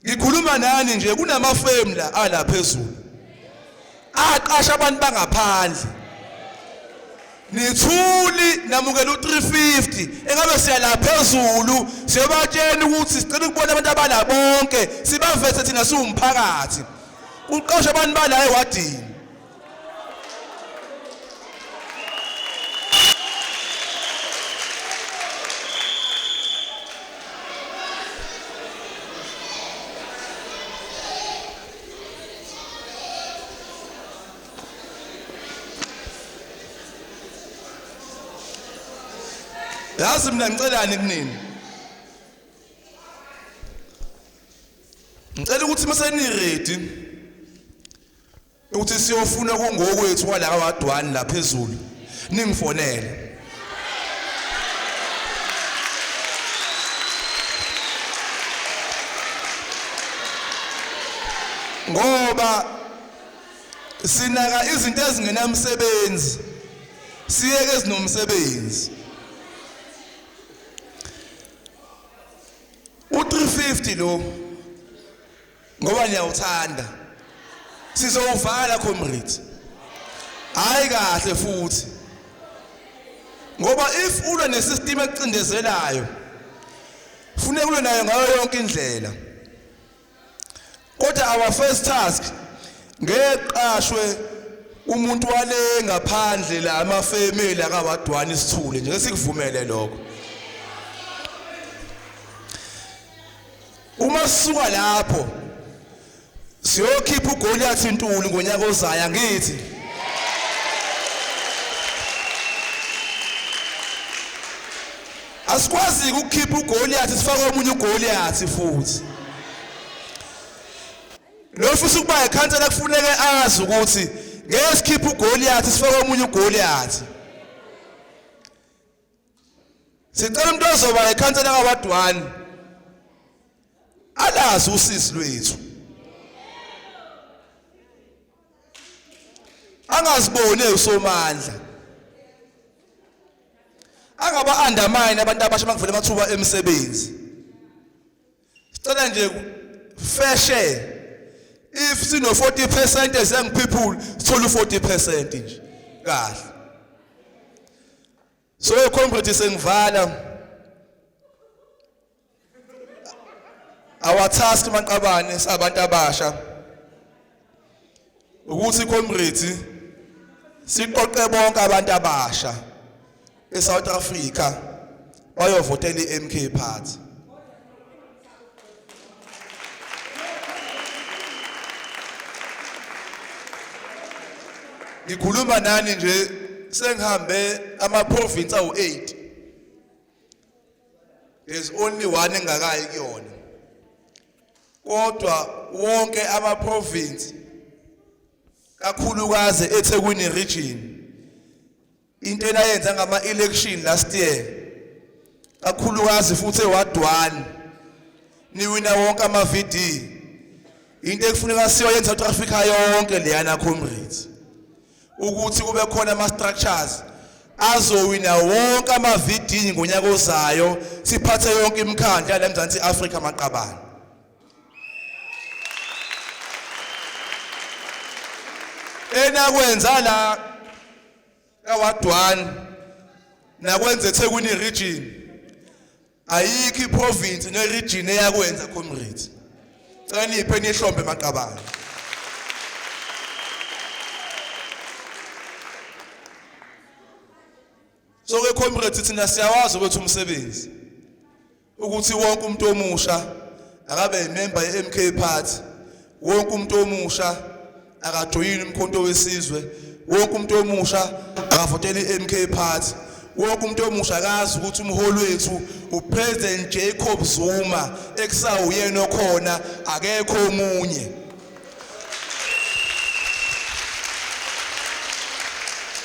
Ngikhuluma nani nje kunamafemu la ala phezulu. Aqasha abantu bangaphandle. Nithuli namukela u350 engabe siya la phezulu siyobatshela ukuthi sicela ukubona abantu abala bonke sibavese thina siwumphakathi. Uqasha abantu bala ewadini. Yazi mina ngicelani kunini? Ngicela ukuthi mase ni ready ukuthi siyofuna kungokwethu kwala kawadwani la phezulu ningifonele. Ngoba sinaka izinto ezingenamsebenzi siyeke ezinomsebenzi. U350 lo ngoba niyawuthanda sizowuvala comrades. Hayi kahle futhi ngoba if ulwa nesystem ecindezelayo funeka ulwe nayo ngayo yonke indlela. Kodwa our first task ngeqashwe umuntu wale ngaphandle la amafemeli akawadwani isithule nje sikuvumele lokho. Uma sisuka lapho siyokhipha uGoliath Ntuli ngonyaka ozayo angithi. Asikwazi ukukhipha uGoliath sifake omunye uGoliath futhi. Lo futhi ukuba ikhansela kufuneke azi ukuthi ngeke sikhiphe uGoliath sifake omunye uGoliath. Sicela umuntu ozoba ikhansela kaWard 1 alazi usizi lwethu. Angaziboni usomandla. Angaba undermine abantu abasha makuvela amathuba emisebenzi. Sicela nje fair share. If sino 40% as young people sithola u40% nje. Kahle. So comrade sengivala. Our task maqabane sabantu abasha ukuthi comrades siqoqe bonke abantu abasha eSouth Africa bayovotela iMK Party. Ngikhuluma nani nje sengihambe ama province awu8. There's only one engakayi kuyona. Kodwa wonke ama province kakhulukazi eThekwini region into enayenza ngama election last year kakhulukazi futhi eWard 1 niwina wonke ama VD into ekufuneka siyoyenza South Africa yonke leyana comrades ukuthi kube khona ama structures azowina wonke ama VD ngonyaka ozayo siphathe yonke imikhandla la eMzansi Afrika maqabane. Enakwenza la kaWard 1 nakwenza eThekwini region ayikho iprovince neregion eyakwenza comrades. Cela niphe nihlombe maqabane. So ke comrades thina siyawazi ukuthi umsebenzi ukuthi wonke umuntu omusha akabe imember yeMK Party, wonke umuntu omusha akajoyini umkhonto wesizwe, wonke umuntu omusha akavotele iMK Party, wonke umuntu omusha akazi ukuthi umholi wethu uPresident Jacob Zuma ekusawuyena okhona akekho omunye.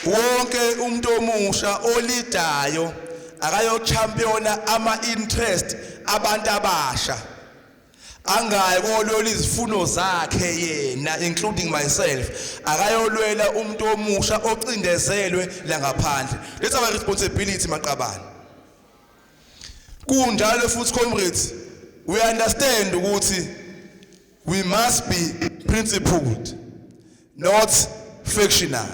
Wonke umuntu omusha olidayo akayo championa ama interest abantu abasha. Angayi kolwela izifuno zakhe yena, including myself. Akayolwela umuntu omusha ocindezelwe la ngaphandle. That's our responsibility, maqabane. Kunjalo futhi, comrades, we understand ukuthi we must be principled, not factional.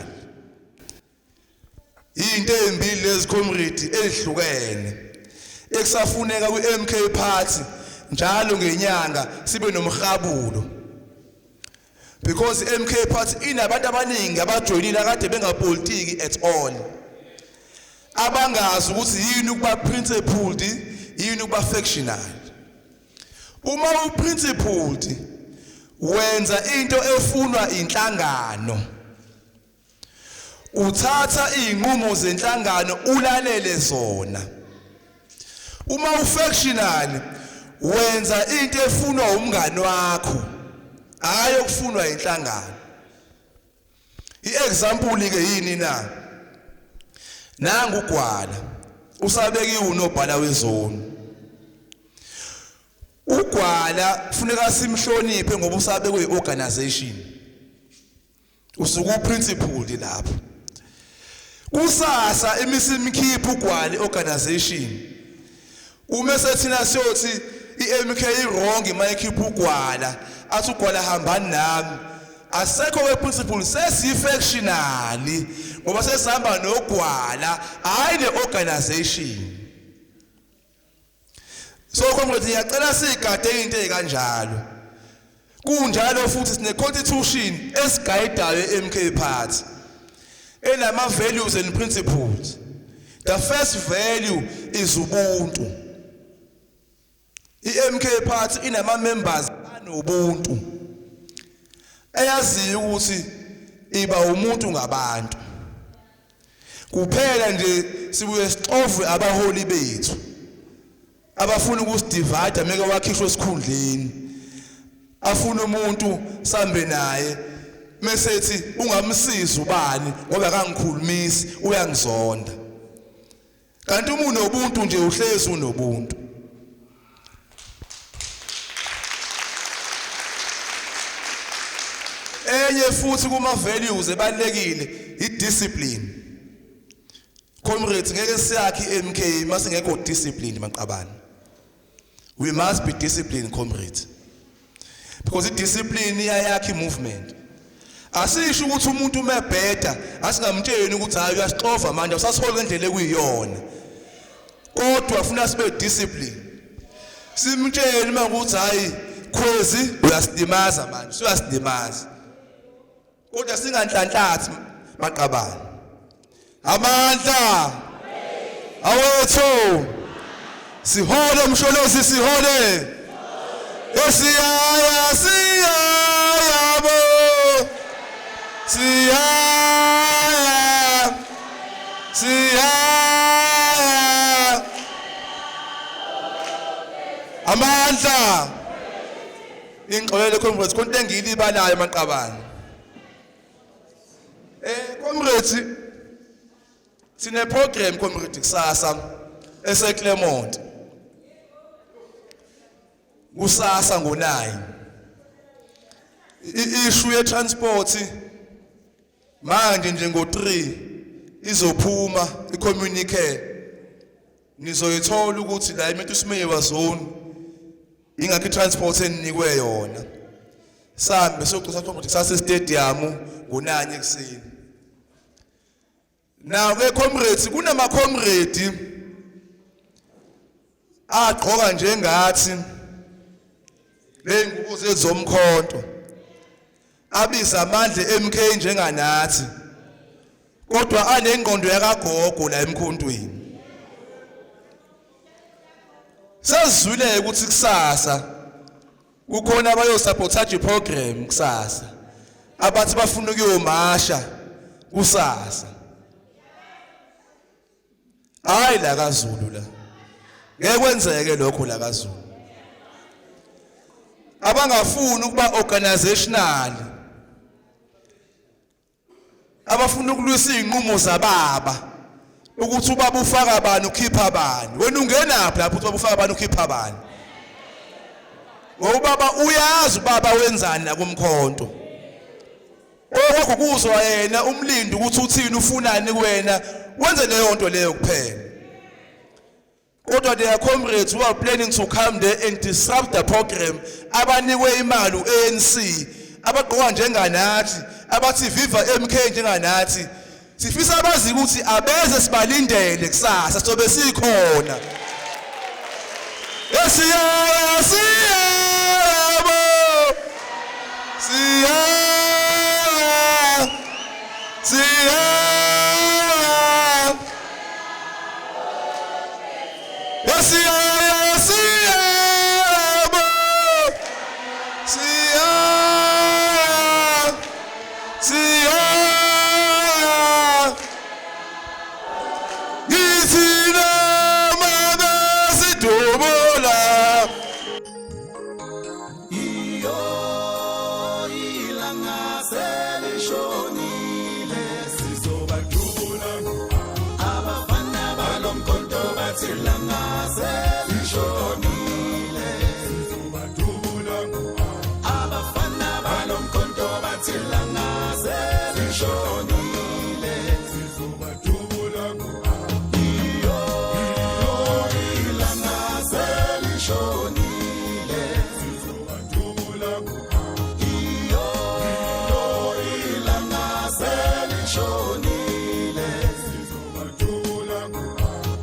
Into ezimbili lezi, comrade, ezihlukene ekusafuneka kwi-MK Party. Njalo ngenyanga sibe nomhabulo, because i-MK Party inabantu abaningi abajoyinile akade bengapolitiki at all, abangazi ukuthi yini ukuba principled, yini ukuba factional. Uma uprincipled, wenza into efunwa inhlangano, uthatha izinqumo zenhlangano, ulalele zona. Uma ufactional, wenza into efunwa umngani wakho, hayi okufunwa inhlangano. Iexample ke yini na? Nangu uGwala usabekiwe unobhala wezone. uGwala kufuneka simhloniphe ngoba usabekwe iorganization, usuku principled lapho. Kusasa imisimkhipha uGwala organization, uma sethina siyothi iMK wrong mayikhipha uGwala, athi uGwala hambani nami, asekho ke principle, sesifactional ngoba sesihamba noGwala, hayi le organization. So comrades, ngiyacela sigade into ezikanjalo. Kunjalo futhi sine constitution esiguidayo eMK Party, enama values and principles. The first value is ubuntu. iMK Party inama members anobuntu, eyaziyo ukuthi iba umuntu ngabantu kuphela nje. Sibuye sixovwe abaholi bethu abafuna ukusidivide. Meke wakhishwa esikhundleni, afuna umuntu sambe naye, mesethi ungamsiza ubani ngoba akangikhulumisi, uyangizonda. Kanti uma unobuntu nje, uhlezi unobuntu. Enye futhi kuma values ebalekile, idiscipline. Comrades, ngeke siyakhe iMK masingekho discipline, maqabane. We must be disciplined, comrades, because idiscipline iyayakha imovement. Asisho ukuthi umuntu umebheda asingamtsheli ukuthi hayi, uyasixova manje, awusasiholi ngendlela ekuyiyona, kodwa funa sibe discipline, simtshele uma ukuthi hayi Khwezi, uyasilimaza manje, uyasilimaza, kodwa singanhlanhlathi, maqabane. Amandla awethu, sihole uMsholozi, sihole. Esiyaya, siyaya bo, siyaya, siyaya. Amandla. Ingixolele, comrades, konke engiyilibalayo, maqabane. Comrades, sine program, comrade, kusasa eseClermont, kusasa ngo9. I-issue ye transport manje nje ngo3 izophuma icommunique, nizoyithola ukuthi la eMatthews Meyiwa zone ingakho i-transport eninikwe yona. Sambe siyocisa ukuthi kusasa estadium ngo9 ekuseni. Now ke comrades, kunama comrade agqoka njengathi le ngubo zezomkhonto, abiza amandla MK njenganathi, kodwa anengqondo yakagogo la emkhontweni. Sezwile ukuthi kusasa kukhona abayosabotage iprogram kusasa, abathi bafuna ukuyomasha kusasa. Hayi, la kaZulu la ngeke kwenzeke lokho. La kaZulu abangafuni ukuba organizational, abafuna ukulwisa izinqumo zababa, ukuthi ubaba ufaka bani, ukhipha bani, wena ungenaphi lapho? Ukuthi ubaba ufaka bani, ukhipha bani? Ngoba ubaba uyazi ubaba wenzani la kumkhonto. Okwakho kuzwa yena umlindi ukuthi uthini, ufunani kuwena, wenze leyo nto leyo kuphela. Kodwa there are comrades who are planning to come there and disrupt the program, abanikwe imali u-ANC, abagqoka njenganathi, abathi viva MK njenganathi. Sifisa bazi ukuthi abeze, sibalindele kusasa, sobe sikhona. Esiyaya siyabo siyaya siyaya Esiyaya siyabo siyaya siyaya. Ngithi noma besidubula. Iyo, ilanga selishonile, sizobadubula abafana balomkhonto. Bathi ilanga selishonile, sizobadubula abafana balomkhonto. Bathi ilanga selishonile, sizobadubula. Iyo, ilanga selishonile, sizobadubula. Iyo, ilanga selishonile, sizobadubula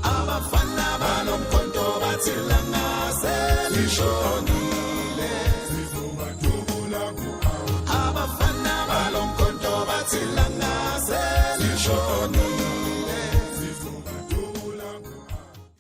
abafana balomkhonto. Bathi ilanga selishonile, sizobadubula abafana balomkhonto. Bathi ilanga selishonile.